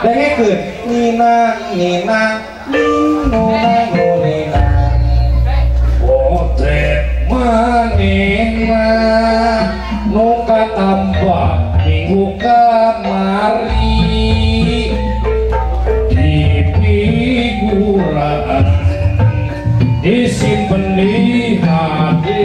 Dengekeun ninang ninang ning nonang noninang. Potret manehna nu katambah minggu kamari di figuraan disimpen di hati.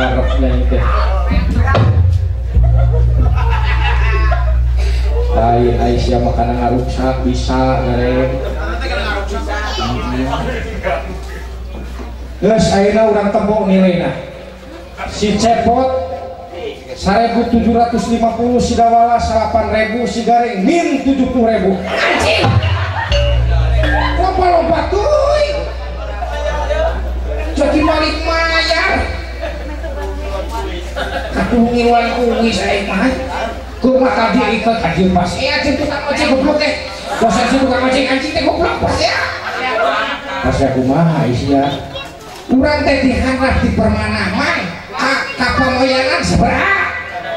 Karep nyanyi teh. Lain Aisyah makanan ngaruksak bisa gareng. Geus ayeuna urang tembok nilaina. Si Cepot 1750, si Dawala 8000, si Gareng min 70.000. Anjing. Lomba-lomba teuing. Jadi malik mayar. Atuh ngiluan kuis aing mah. Kumaha tadi ikut haji pas. Anjing tukang ojek goblok teh. Bos anjing tukang ojek anjing teh goblok pas ya. Pas ya kumaha Aisyah. Urang teh diharap di permanaman ka pamoyanan sabaraha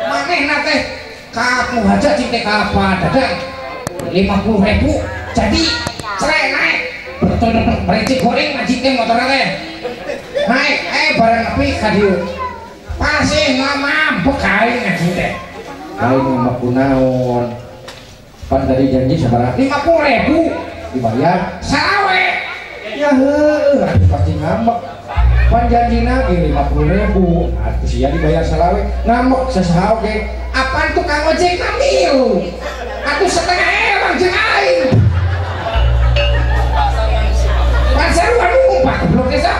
manehna teh ka muhaja cing teh ka Dadang 50.000 jadi cerai naik bertonton berecik goreng anjing teh motorna teh naik barang nepi ka dieu pasih mamambek aing anjing teh lain ngambek kunaon pan tadi janji sabaraha 50.000 dibayar salawe ya heueuh pasti ngambek pan janjina ge 50.000 atuh sia dibayar salawe ngambek sasaha oge apaan tukang ojek namilu atuh setengah ewang jeung aing pan sarua numpak goblok teh sok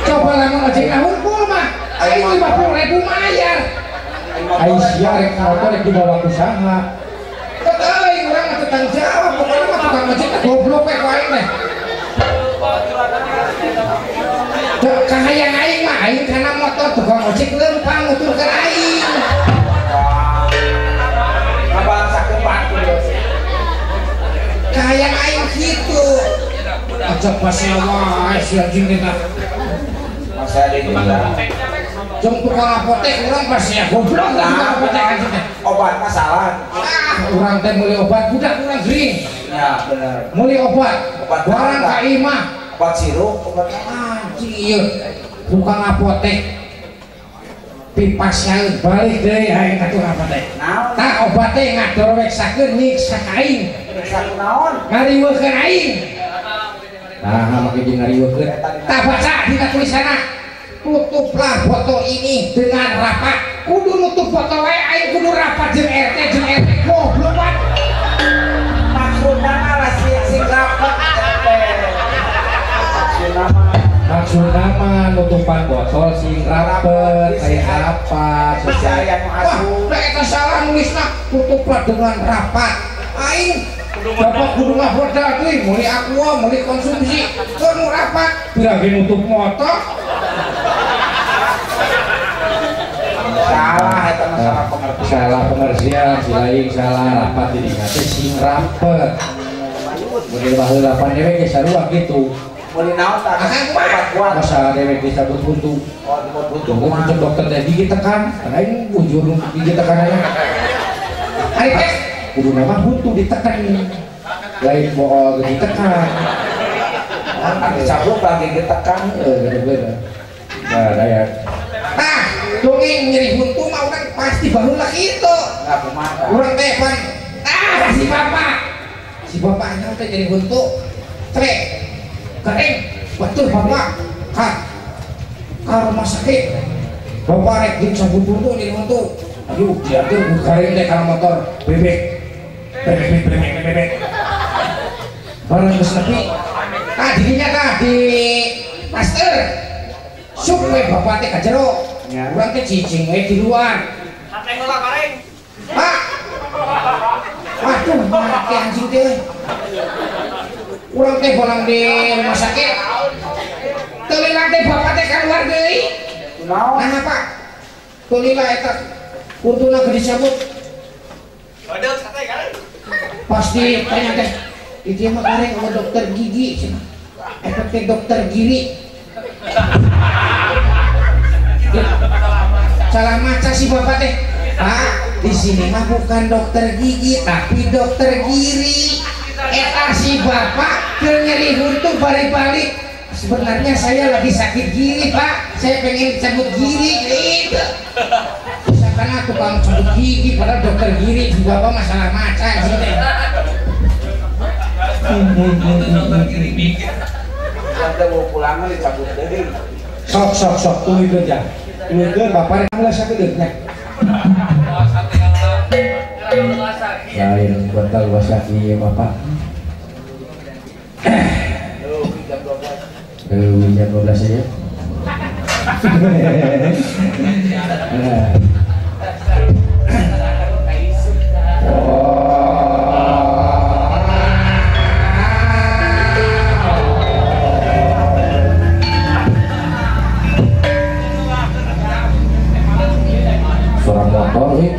coba lamun ojek na hungkul mah aing 50.000 mayar Aisyah rek motor rek dibawa ku saha teu aing urang mah teu tanggung jawab pokona mah tukang ojek teh goblok we ku aing teh. Kahayang aing mah aing kana motor tukang ojek leumpang nuturkeun aing. Kahayang aing kitu. Ajak pasnya wae si anjing teh. Masa deui. Jeung tukang apotek urang pasnya goblok lah tukang apotek anjing teh. Obat mah salah. Ah, urang teh meuli obat budak urang gering. Ya bener. Meuli obat. Barang ka imah. Obat sirup, obat anjing ieu. Tukang apotek pipasyaeun balik deui aing ka tukang apotek. Naon? Tah obat teh ngadoroweksakeun nyiksa ka aing. Nyiksa kunaon? Ngariweukeun aing. Nah, make jeung ngariweukeun. Tah baca dina tulisanna. Tutuplah botol ini dengan rapat. Kudu nutup botol wae aing kudu rapat jeung RT jeung RT goblok banget. Maksudna mah sing rapat teh. Maksudna mah nutupan botol sing rapet kayak rapat. Wah, rek eta salah nulisna tutuplah dengan rapat. Aing bapak kudu ngabodal deui meuli aqua meuli konsumsi kudu rapat pira ge nutup motor. Salah eta mah salah pengertian. Salah pengertian si lain salah rapat di dinya teh sing rapet. Mun baheula pan dewek ge sarua kitu. Meuli naon tah? Obat kuat. Masa dewek dicabut huntu. Oh, dicabut huntu. Mun dokter teh gigi tekan, aing bujur gigi tekan aya. Ari teh kudu nama huntu ditekan. Lain bool ditekan. Dicabut lagi ditekan. Heuh, nah, daya. Nah, dongeng nyeri huntu mah urang pasti baheula kitu. Nah, kumaha? Urang teh pan. Ah, si bapak. Si bapaknya teh nyeri huntu. Trek. Gareng, betul bapak. Ka rumah sakit. Bapak rek dicabut huntu nyeri huntu. Aduh, diatur gareng teh kana motor bebek. Bebek bebek bebek. Barang geus nepi. Tah didinya tah di pasteur. Sup we bapak teh ka jero. Urang teh cicing we di luar. Hateng heula kareng. Pak. Waduh, mati anjing teh. Urang teh bolang di rumah sakit. Teu lila teh bapak teh kaluar deui. Kunaon? Nah, Pak. Teu lila eta kuntuna geus dicabut. Waduh, sate kareng. Pasti tanya teh, itu mah kareng sama dokter gigi cenah. Eta teh dokter gigi. Salah maca si bapak teh. Pak, di sini mah bukan dokter gigi tapi dokter giri. Eta si bapak keur nyeri huntu balik-balik. Sebenarnya saya lagi sakit gigi, Pak. Saya pengen cabut gigi gitu. Karena tukang cabut gigi padahal dokter giri si bapak masalah maca sih teh. Ada mau pulang dicabut deui. Sok sok sok tuluy kerja. Lukeun bapak rek heula sakedeungnya. Lain bantal wasaki bapak. Jam 12 aja. Suara motor sih.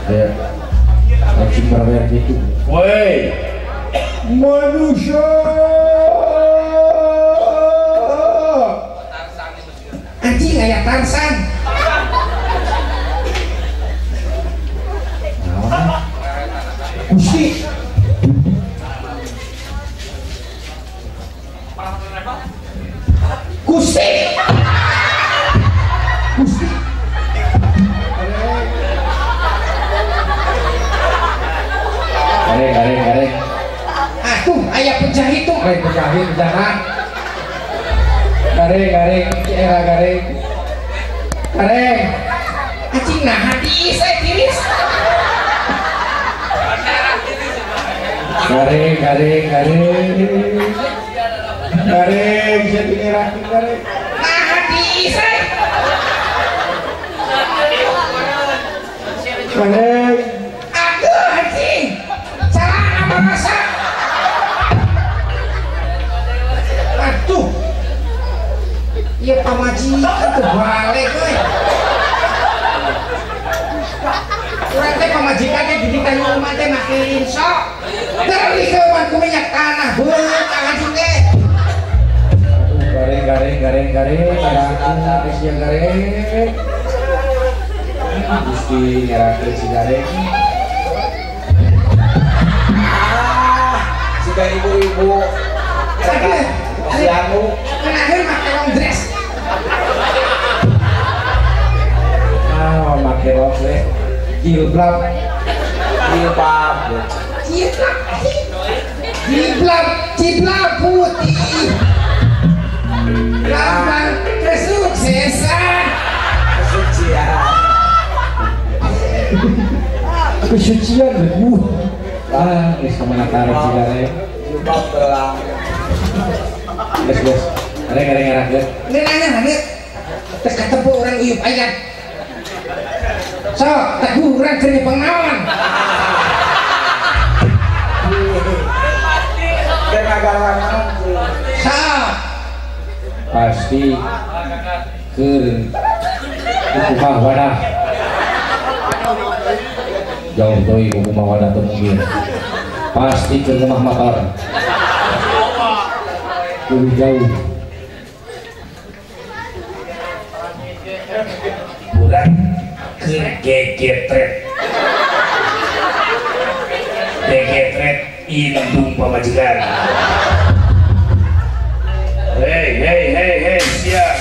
Ayo, anjing berbayar gitu. Woi, manusia. Anjing aya Tarsan. Gusti. Gusti. Gusti. Gareng, gareng, gareng. Atuh, aya penjahit tuh. Gareng penjahit, jangan. Gareng, gareng, era gareng. Gareng. Anjing nah hati saya tiris. Gareng, gareng, gareng. Gareng, saya tinggal gareng. Nah hati saya. Gareng. Aduh anjing. Salah apa masa? Aduh. Iya pamajikan tuh balik euy. Urang teh pamajikan teh didikan rumah teh makin sok. Terlikeun ku minyak tanah beut anjing teh. Aduh gareng gareng gareng gareng gareng sia gareng. Gusti ngerakeun si gareng. Ah, siga ibu-ibu. Sianu. Kenaheun make long dress. Ah, make long dress. Jilbab. Jilbab. Jilbab. Jilbab, jilbab putih. Lambang kesuksesan. Kesucian. Kesucian bu. Ah, geus kamana karep si gareng. Jilbab belang. Geus geus. Gareng gareng ngerakeun. Ngeunah haneut. Teu katempo urang uyup ayat. Sok, teguh urang keur pengawan. Keur ngagalangan. Sok. Pasti keur kumaha wadah. Jauh deui kumaha wadah teu mungkin. Pasti keur rumah motor. Lebih jauh. Urang keur gegetret. Gegetret indung pamajikan. Hei hei hei hei siap.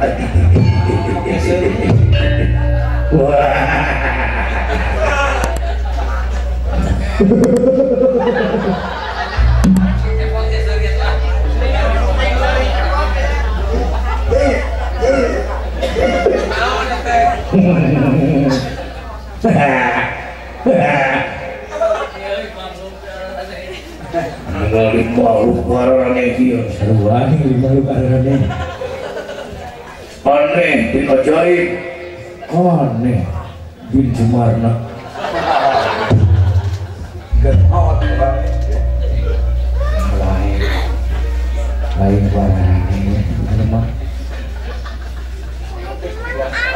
Wah. Ningali makhluk araneh ieu sarua ningali makhluk araneh. Aneh bin ajaib. Aneh bin Jumarna. Genot banget. Lain. Lain araneh anu mah.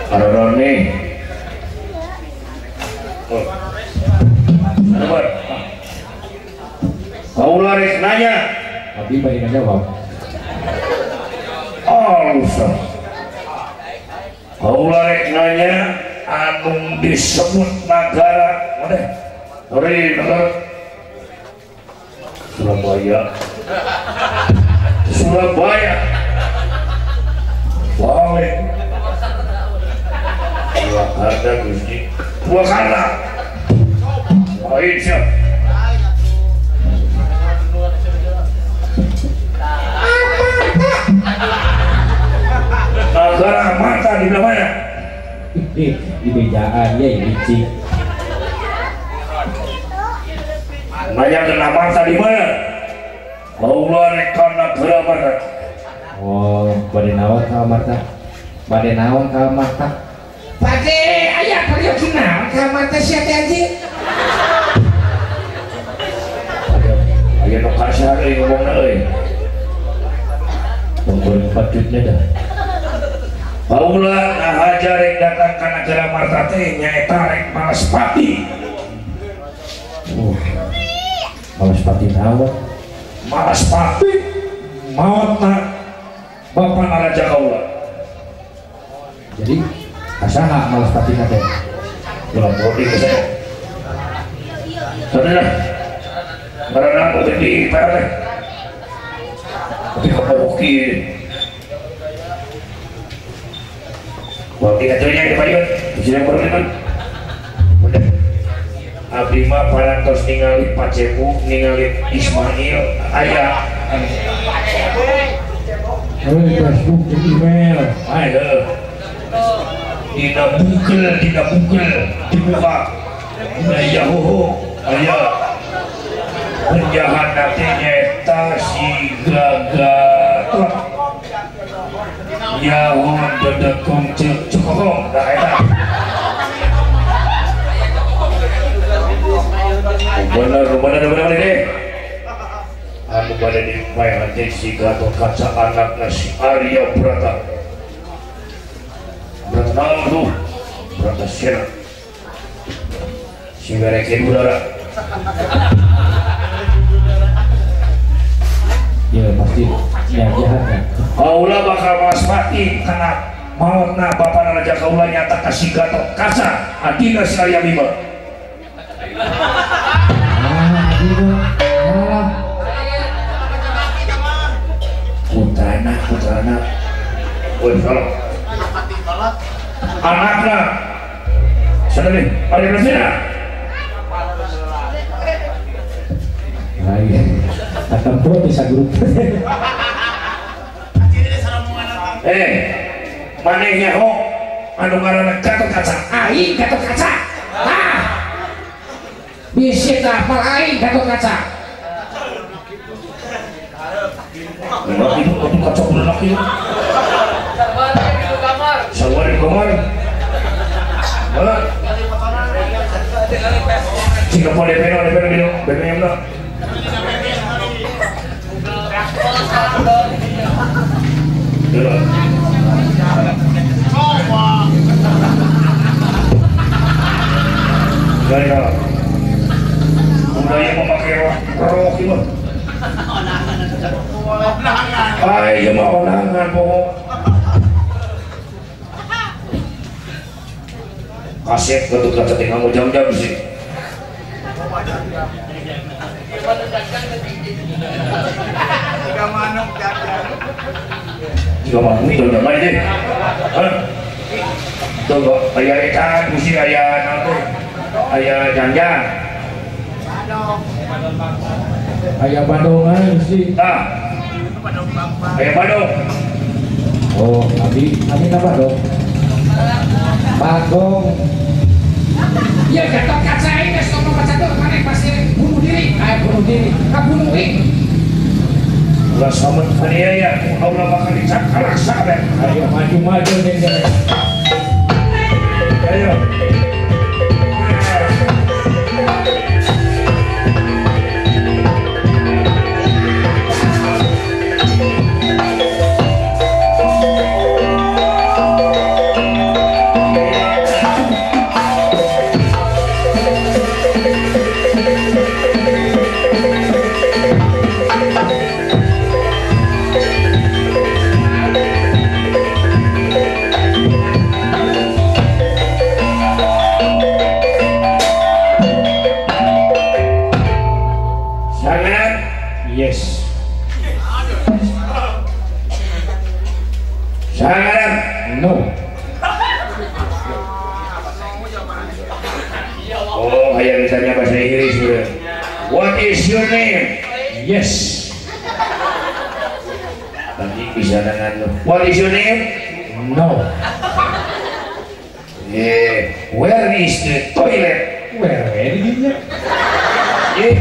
Araneh. Nomor. Kaula rek nanya. Abdi bade ngajawab. Alus. Kaula rek nanya anu disebut nagara mana? Sorry, nagara Surabaya. Surabaya. Balik. Purwakarta Gusti. Purwakarta. Lain siap. Nagara mata di mana? Di bejaan ya licik. Nanya kena mata di mana? Kaula rek ka nagara mana? Oh, bade naon ka Marta? Bade naon ka Marta? Bade aya peryogi naon ka Marta sia teh anjing? Aya nu kasar euy ngomongna euy. Tungguin patutnya dah. Kaula ngahaja rek datang ka nagara Marta teh nyaeta rek Malaspati. Malaspati naon? Malaspati maotna bapa naraja kaula. Jadi kasaha Malaspati teh? Ulah bodi ke saya. Saudara, karena aku di PR teh. Tapi kapoki. Waktu atunya di payun, di sini baru kan. Udah. Abdi mah parantos ningali Pacebu, ningali Ismail, aya. Hei, Facebook di email. Ayo. Dina Google dibuka. Dina Yahoo, aya. Penjahat nanti nyata si Gagatot. Yahoo.com cekokong, nah eta. Bener ini. Anu bade dipaehan teh si Gatot Kaca anakna si Arya Brata. Brata naon tuh? Brata Sena. Si berekin udara. Ya pasti yang jahat kan. Kaula bakal Malaspati karena maotna bapa raja kaula nyata ka si Gatot Kaca adina si Arya Bima. Putrana putrana. Woi salah. Anakna. Sana nih, Arya Sena. Lain. Katempo bisa grup. Maneh nyaho anu ngaranna Gatot Kaca. Aing Gatot Kaca. Ah. Bisi teh apal aing Gatot Kaca. Laki itu Gatot Kaca bulan laki. Sarwa di kamar. Hah? Singapura DP no, DP no, DP no. Gara-gara budaya memakai rok itu. Ay, mah onangan pokok. Kaset Gatot Kaca teh nganggo jam-jam sih. Jika mampu itu jangan deh. Tuh, ayah ecan, mesti ayah nanti, ayah janjang. Ayah badongan sih. Ah, ayah badong. Oh, abi apa dong? Bagong. Ya Gatot Kaca ini sono kaca tuh mana pasti bunuh diri. Ayo bunuh diri. Kabunuh diri. Ulah samet kaniaya, Allah bakal dicakar saben. Ayo maju-maju nih. Ayo. Yes. Sangat no. Oh, kayak misalnya bahasa Inggris ya. What is your name? Yes. Tadi bisa dengan what is your name? No. Yeah. Where is the toilet? Where is it? Yeah.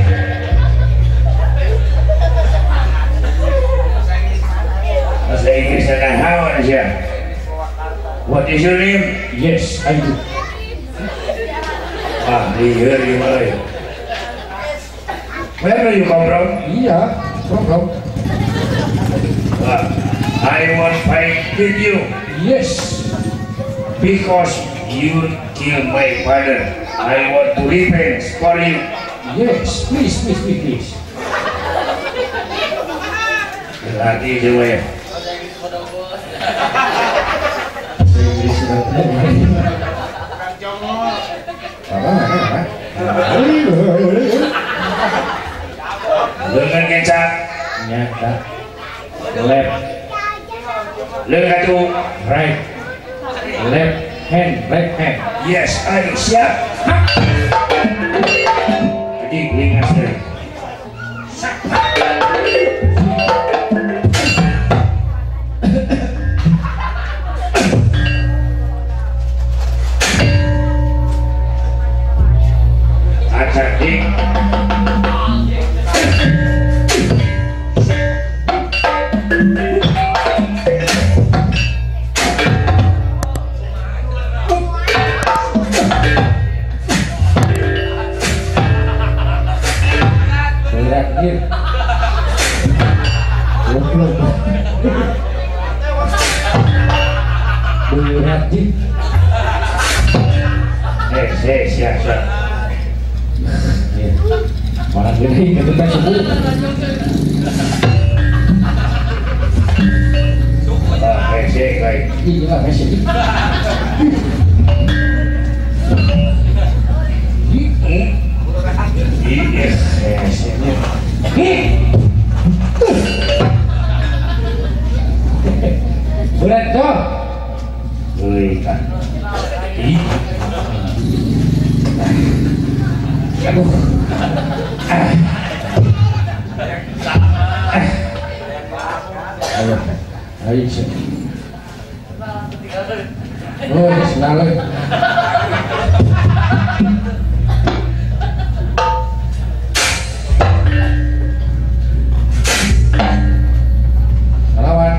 Bahasa Inggris dan hawa aja. What is your name? Yes, I do. Ah, liar gimana ya? Where do you come from? Iya, from. I want fight with you. Yes. Because you kill my father. I want to revenge for you. Yes, please, please, please, please. Lagi coba ya. Lengan kecap, nyata, left, lengan itu right, left hand, right hand. Yes, ayo siap. Jadi lengan sendiri. Berat toh. Aduh. Ayo. Ayo. Oh, selalu. Lawan.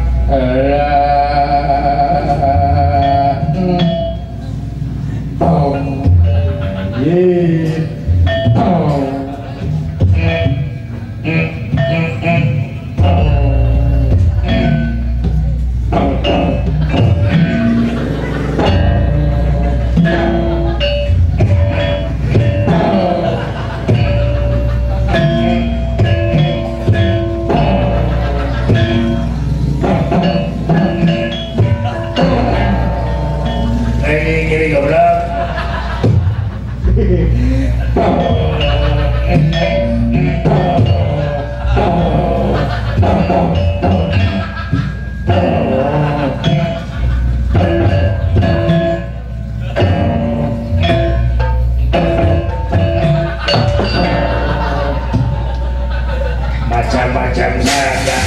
Macam-macam saja.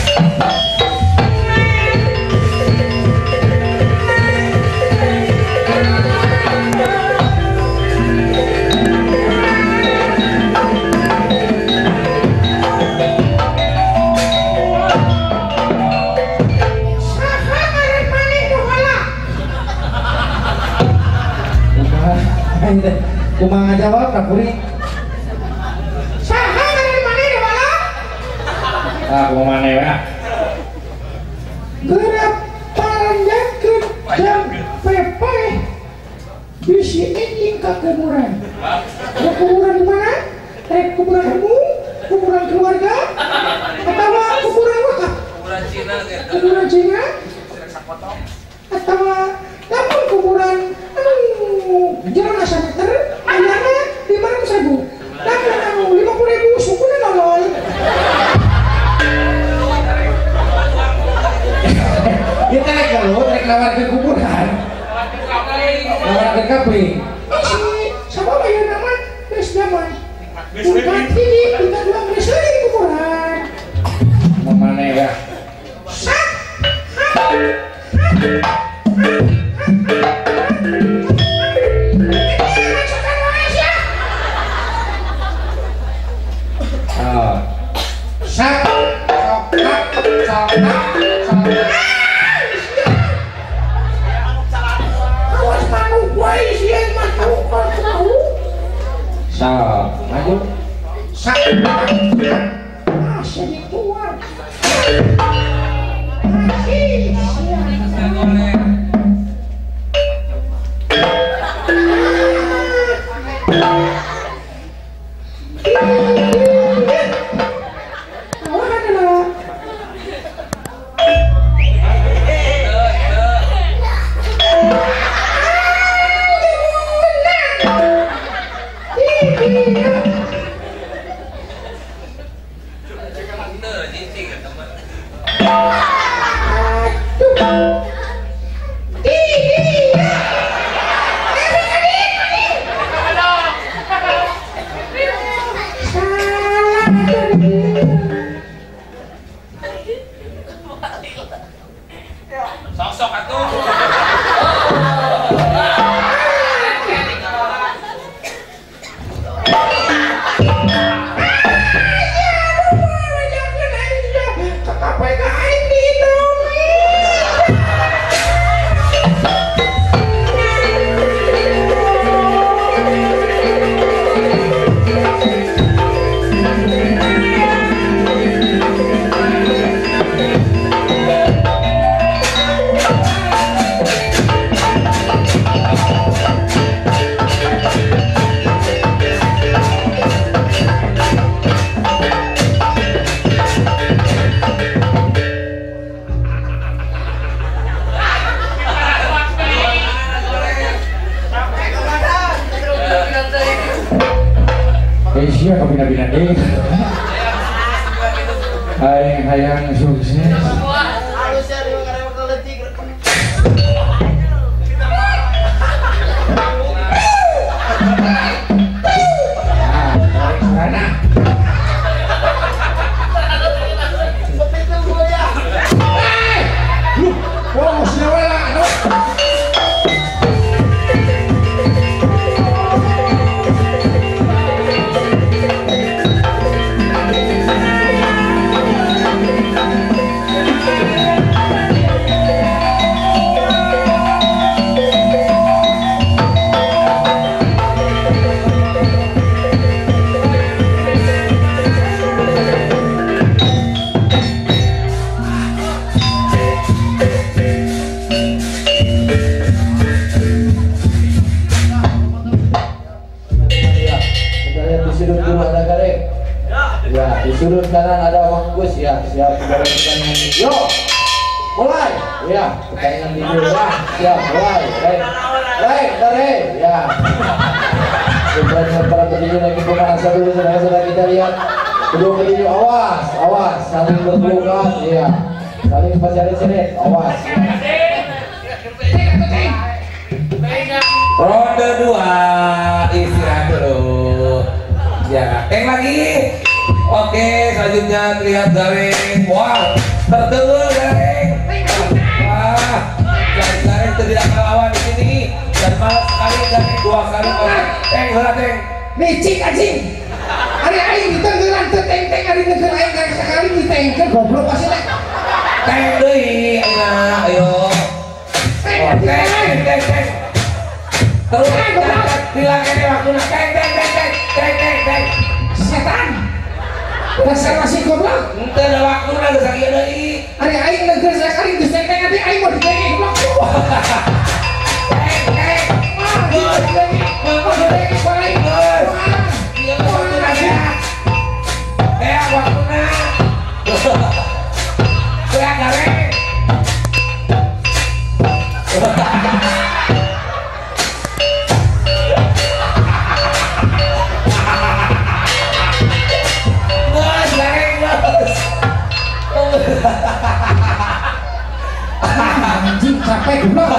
Kumaha jawab ka kuring? Saha ngaran maneh wala? Ah, kumaha maneh we? Geura paranjakeun jam pepe bisi enjing ka kuburan. Ka kuburan di mana? Rek kuburan umum, kuburan keluarga, atawa kuburan wakaf? Kuburan Cina gitu. Kuburan Cina? Atawa lamun kuburan anu jerona sameter ayana 500.000. Lamun anu 50.000 sukuna nolol. Ieu teh rek gelut, rek nawarkeun kuburan. Nawarkeun kapling. Si sabab ayeuna mah geus zaman. Tingkat hiji, tingkat dua geus euy kuburan. Kumaha maneh we? Sak. Sak, sok, sok, sok. Awas manuk wae sieun mah tahu. Sok, maju. Sak. Ah, sieun keluar. Sok-sok atuh. Asia kabina-bina deh. Hayang-hayang sukses. Sudut kanan ada Wanggus ya, siap pertandingan. Yo, mulai ya, pertandingan tinju ya, siap mulai, baik, ya. Pertandingan para petinju lagi pemanasan dulu, saudara-saudara kita lihat kedua petinju, awas, awas, saling berpelukan, ya. Saling bercerit-cerit, awas. Ronde 2 istirahat dulu. Ya, tank lagi. Oke, selanjutnya terlihat Gareng. Wah, terdengar Gareng. Wah, Gareng tidak melawan di sini dan malas sekali Gareng 2 kali. Tank heula tank. Licik anjing. Ari aing ditenggelan teu teng-teng ari neger aing karek sakali ditengkeun goblok pasti teh. Tank deui ayeuna, ayo. Tank tank tank tank. Terus bilang kene waktuna tank tank tank tank tank tank tank. Setan. Dasar masih goblok. Henteu da waktuna geus sakieu deui. Ari aing neger sakali geus teng-teng atuh aing mau ditengke goblok. Tank tank. Geus ditengke. Mau ditengke ku aing. Ieu waktuna ya. Waktuna. Beak Gareng. Bos, Gareng bos. Anjing capek goblok.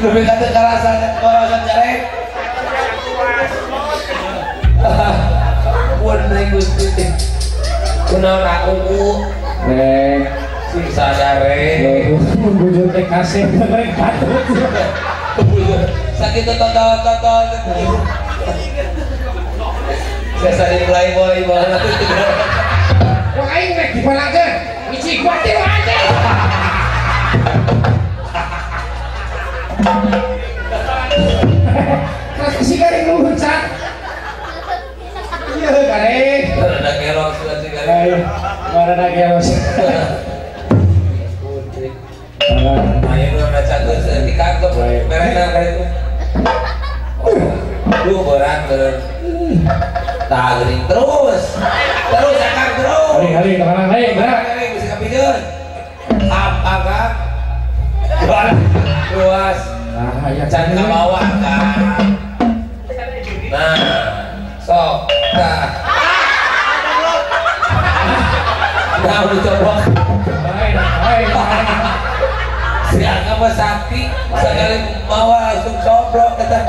Lebih kata kerasan Gareng. Pun Gusti. Kunaon aku Reng sing sadar reng. Mun bujur teh kasep reng patut. Sakitu tonton-tonton. Saya sering playboy banget. Wah aing rek dipalakeun. Hiji kuatir anjing. Terus si Gareng nuhun cat. Iya Gareng. Rada keros si Gareng. Rada keros. Putri. Ayo nu rada catur di kantor merena ka itu. Duh berat berat. Tah geuning terus. Terus akang terus. Hari-hari ke kanan hari gerak. Hari bisa kapijeun. Akang. Luas. Nah, ya can ka bawah kan. Nah, sok. Nah. Nah, udah coba. Si Angga mah sakti, sekali bawa langsung coblok kata.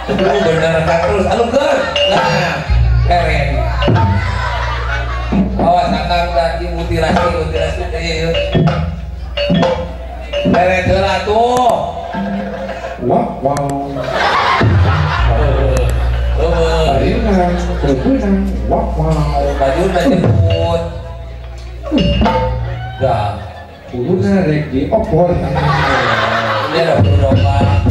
Lu bener kan terus alungkeun. Nah, keren. Awas akang tadi mutilasi mutilasi teh ieu. Keren heula tuh. Wah, wow. Wah, wow. Bajuna jemput. Dah. Kuluna rek diopor. Ini ada bulu domba.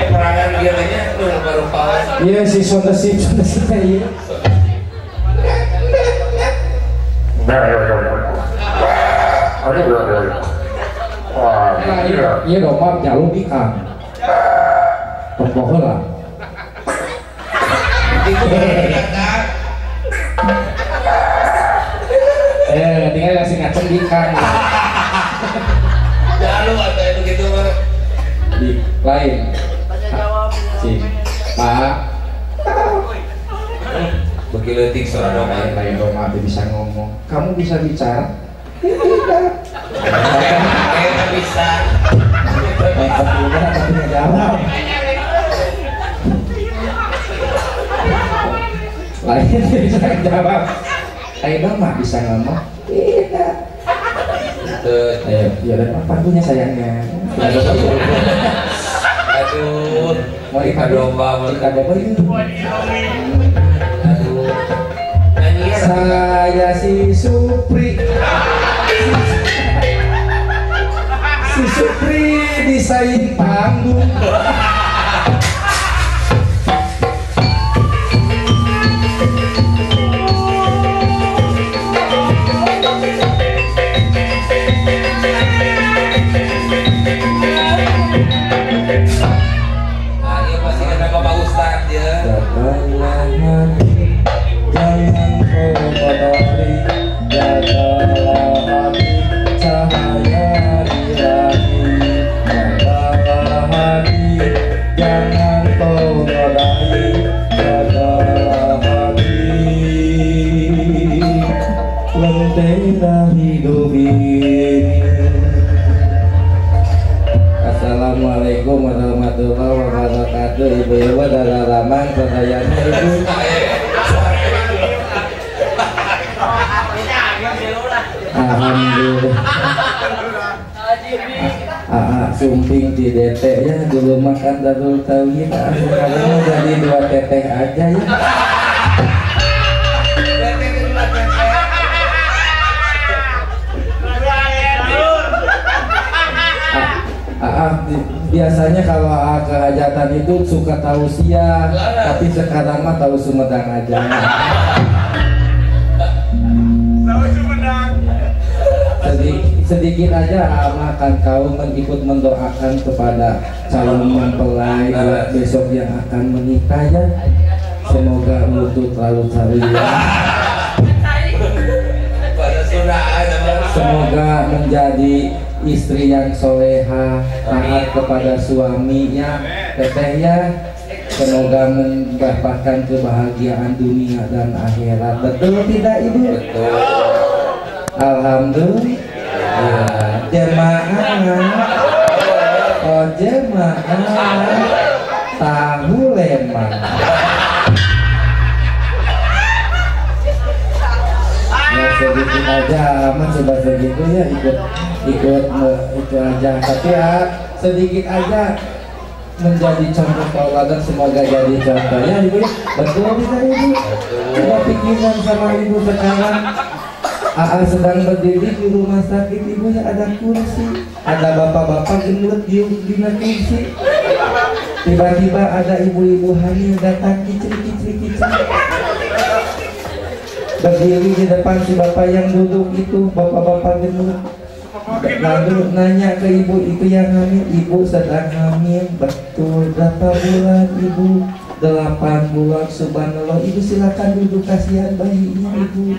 Perangan dia tanya lu baru pawan. Iya si sonda sip iya. Iya domba jalur ikan. Tompo heula. Tinggal ngasih ngaceng di ikan. Jalur atau itu gitu mah. Di lain. Si Pak. Beki leutik suara domba. Lain domba bisa ngomong. Kamu bisa bicara? Tidak. Kayaknya bisa. Tapi nggak jawab. Lain bisa jawab. Ayo dong mah bisa ngomong. Tidak. Ayo, ya dan apa punya sayangnya. Aduh, mau ikan domba, ikan domba itu. Aduh. Saya si Supri. Si Supri disaing panggung. Nah, ini pasti kata Bapak Ustadz ya. Jangan kau kotori, jagalah hati cahaya di langit. Jagalah hati, jangan kau nodai, jagalah hati lentera hidup ini. Assalamualaikum warahmatullahi wabarakatuh. Ibu-ibu dan raman sadayana ibu. Alhamdulillah. Sumping di DT ya, dulu makan Darul Tauhid, sekarang jadi 2 teteh aja ya. Biasanya kalau ke hajatan itu suka tausiah, tapi sekarang mah tahu Sumedang aja. Tahu Sumedang. Sedikit aja makan kau mengikut mendoakan kepada calon mempelai buat besok yang akan menikah ya. Semoga mutu terlalu ceria. Semoga menjadi istri yang soleha, taat kepada suaminya, tetehnya. Semoga mendapatkan kebahagiaan dunia dan akhirat. Betul tidak ibu? Betul. Alhamdulillah. Jemaah, oh jemaah, tahu lemang. Ya sedikit aja, aman coba segitu ya, ikut itu aja. Tapi ya sedikit aja menjadi contoh tauladan, semoga jadi contoh ya ibu. Betul tidak ibu? Coba pikiran sama ibu sekarang. AA sedang berdiri di rumah sakit, ibunya ada kursi, ada bapak-bapak gendut di kursi. Tiba-tiba ada ibu-ibu hamil datang kicri-kicri-kicri. Berdiri di depan si bapak yang duduk itu, bapak-bapak gendut. Lalu nanya ke ibu itu yang hamil, ibu sedang hamil, betul berapa bulan ibu? 8 bulan, subhanallah. Ibu silakan duduk, kasihan bayinya ibu.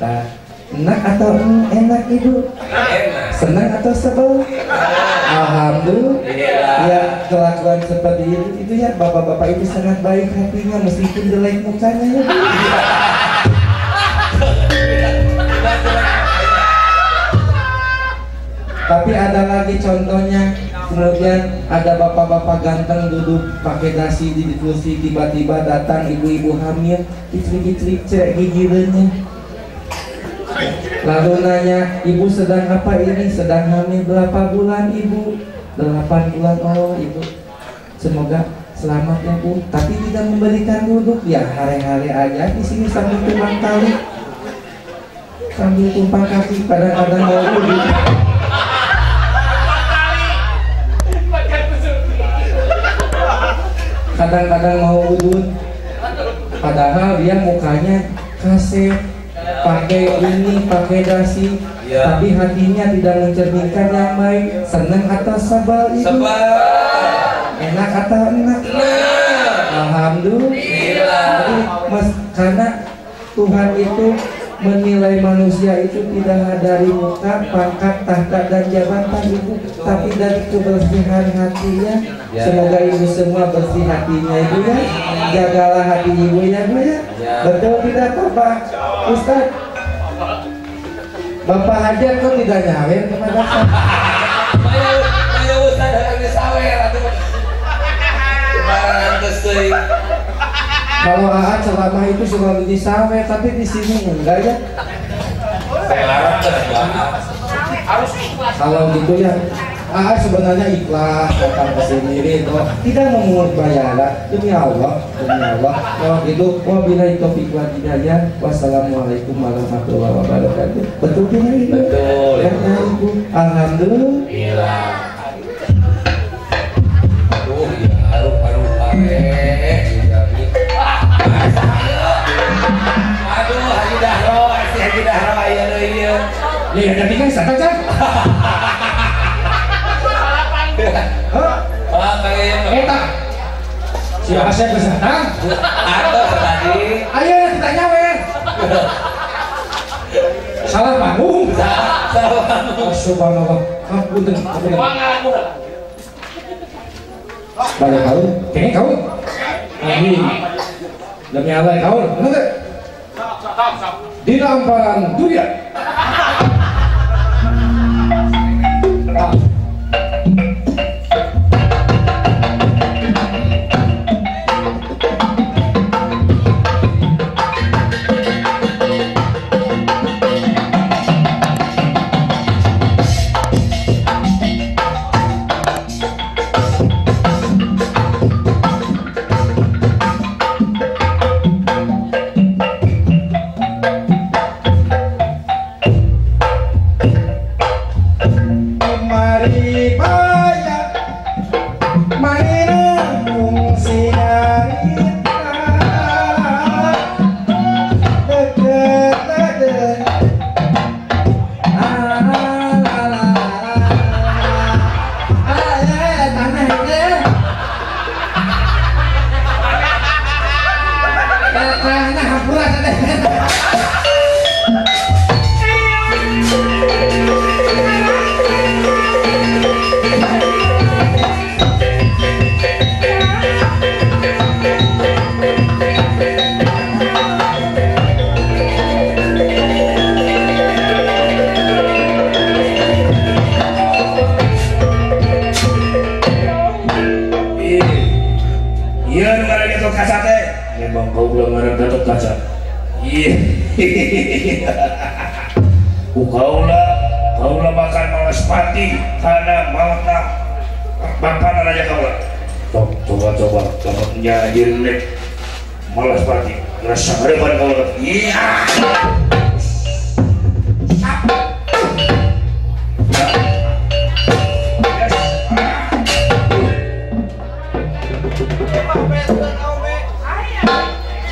Nah, enak atau enak ibu? Enak. Senang atau sebel? Alhamdulillah. Ya, kelakuan seperti itu ya, bapak-bapak itu sangat baik hatinya meskipun jelek mukanya ya. Tapi ada lagi contohnya. Kemudian ada bapak-bapak ganteng duduk pakai dasi di kursi, tiba-tiba datang ibu-ibu hamil, kicrik-kicrik cerek gigirannya. Lalu nanya, ibu sedang apa ini? Sedang hamil berapa bulan ibu? 8 bulan. Oh ibu, semoga selamat ya bu. Tapi tidak memberikan duduk, ya hari-hari aja di sini sambil tumpang kali, sambil tumpang kaki, kadang-kadang mau duduk. Kadang-kadang mau udut. Padahal dia mukanya kasep, pakai ini, pakai dasi, ya. Tapi hatinya tidak mencerminkan yang baik. Senang atau sebal ibu? Sebal. Enak atau enak? Enak. Alhamdulillah. Jadi, mas, karena Tuhan itu menilai manusia itu tidak dari muka, pangkat, tahta, dan jabatan ibu, tapi dari kebersihan hatinya. Ya. Semoga ibu semua bersih hatinya ibu ya. Jagalah hati ibu ya bu ya. Ya. Betul tidak Bapak Ustaz? Bapak Hajar kok tidak nyawer kepada saya? Maya Ustaz harus disawer atuh. Kalau AA ceramah itu selalu disawer, tapi di sini enggak ya. Kalau gitu ya, AA sebenarnya ikhlas datang ke sini itu tidak memungut bayaran demi Allah, demi Allah. Kalau gitu, wabillahi taufik wal hidayah. Wassalamualaikum warahmatullahi wabarakatuh. Betul tidak ibu? Betul. Ya, ibu. Alhamdulillah. Aduh, ya, rupa-rupa. Aduh, Haji Dahro, si Haji Dahro aya deui ieu. Ya, tapi kan santai kan? Hah? Wah, kayaknya eta. Si Asep geus datang? Atuh tadi. Ayo kita nyawer. Salah panggung. Salah panggung. Subhanallah. Ampun, ampun. Balik kaul, kayaknya kaul. Amin. Demi Allah kaul, bener gak? Di hamparan dunia. Kaula makan malas pati karena mautna bapak raja kaula. Coba coba coba nyadir malas pati rasa harapan kaula. Iya.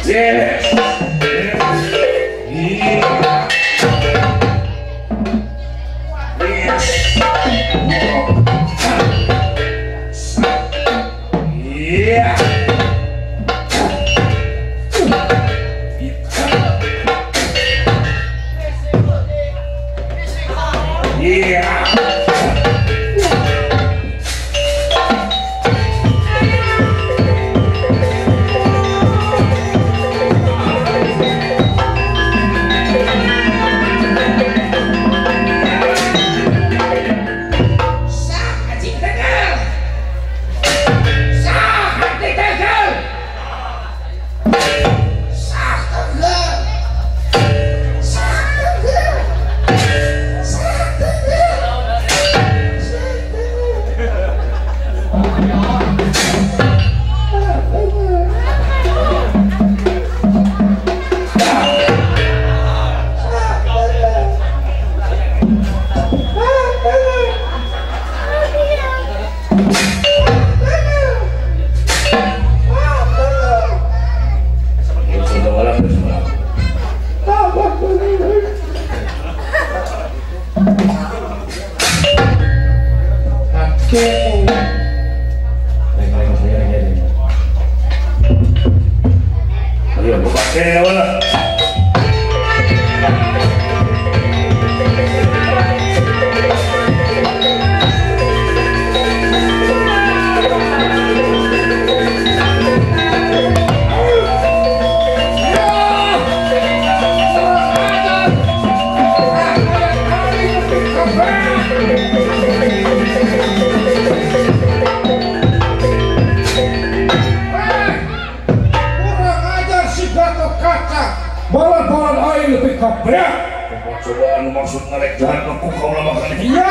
Yes. Sah, anjing tegal. Sah, anjing tegal. kabeak. Coba anu maksud ngarek jahat mah ku kaula makan. Iya.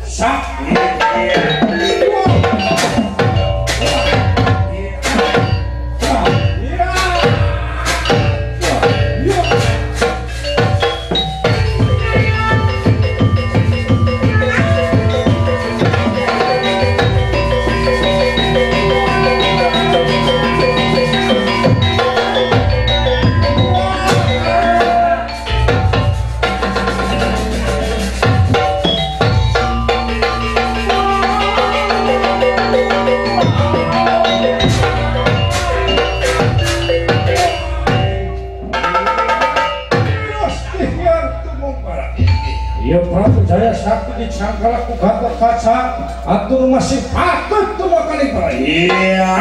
Sak. Dicangkal ku Gatot Kaca atur masih patut tuh makan. Iya.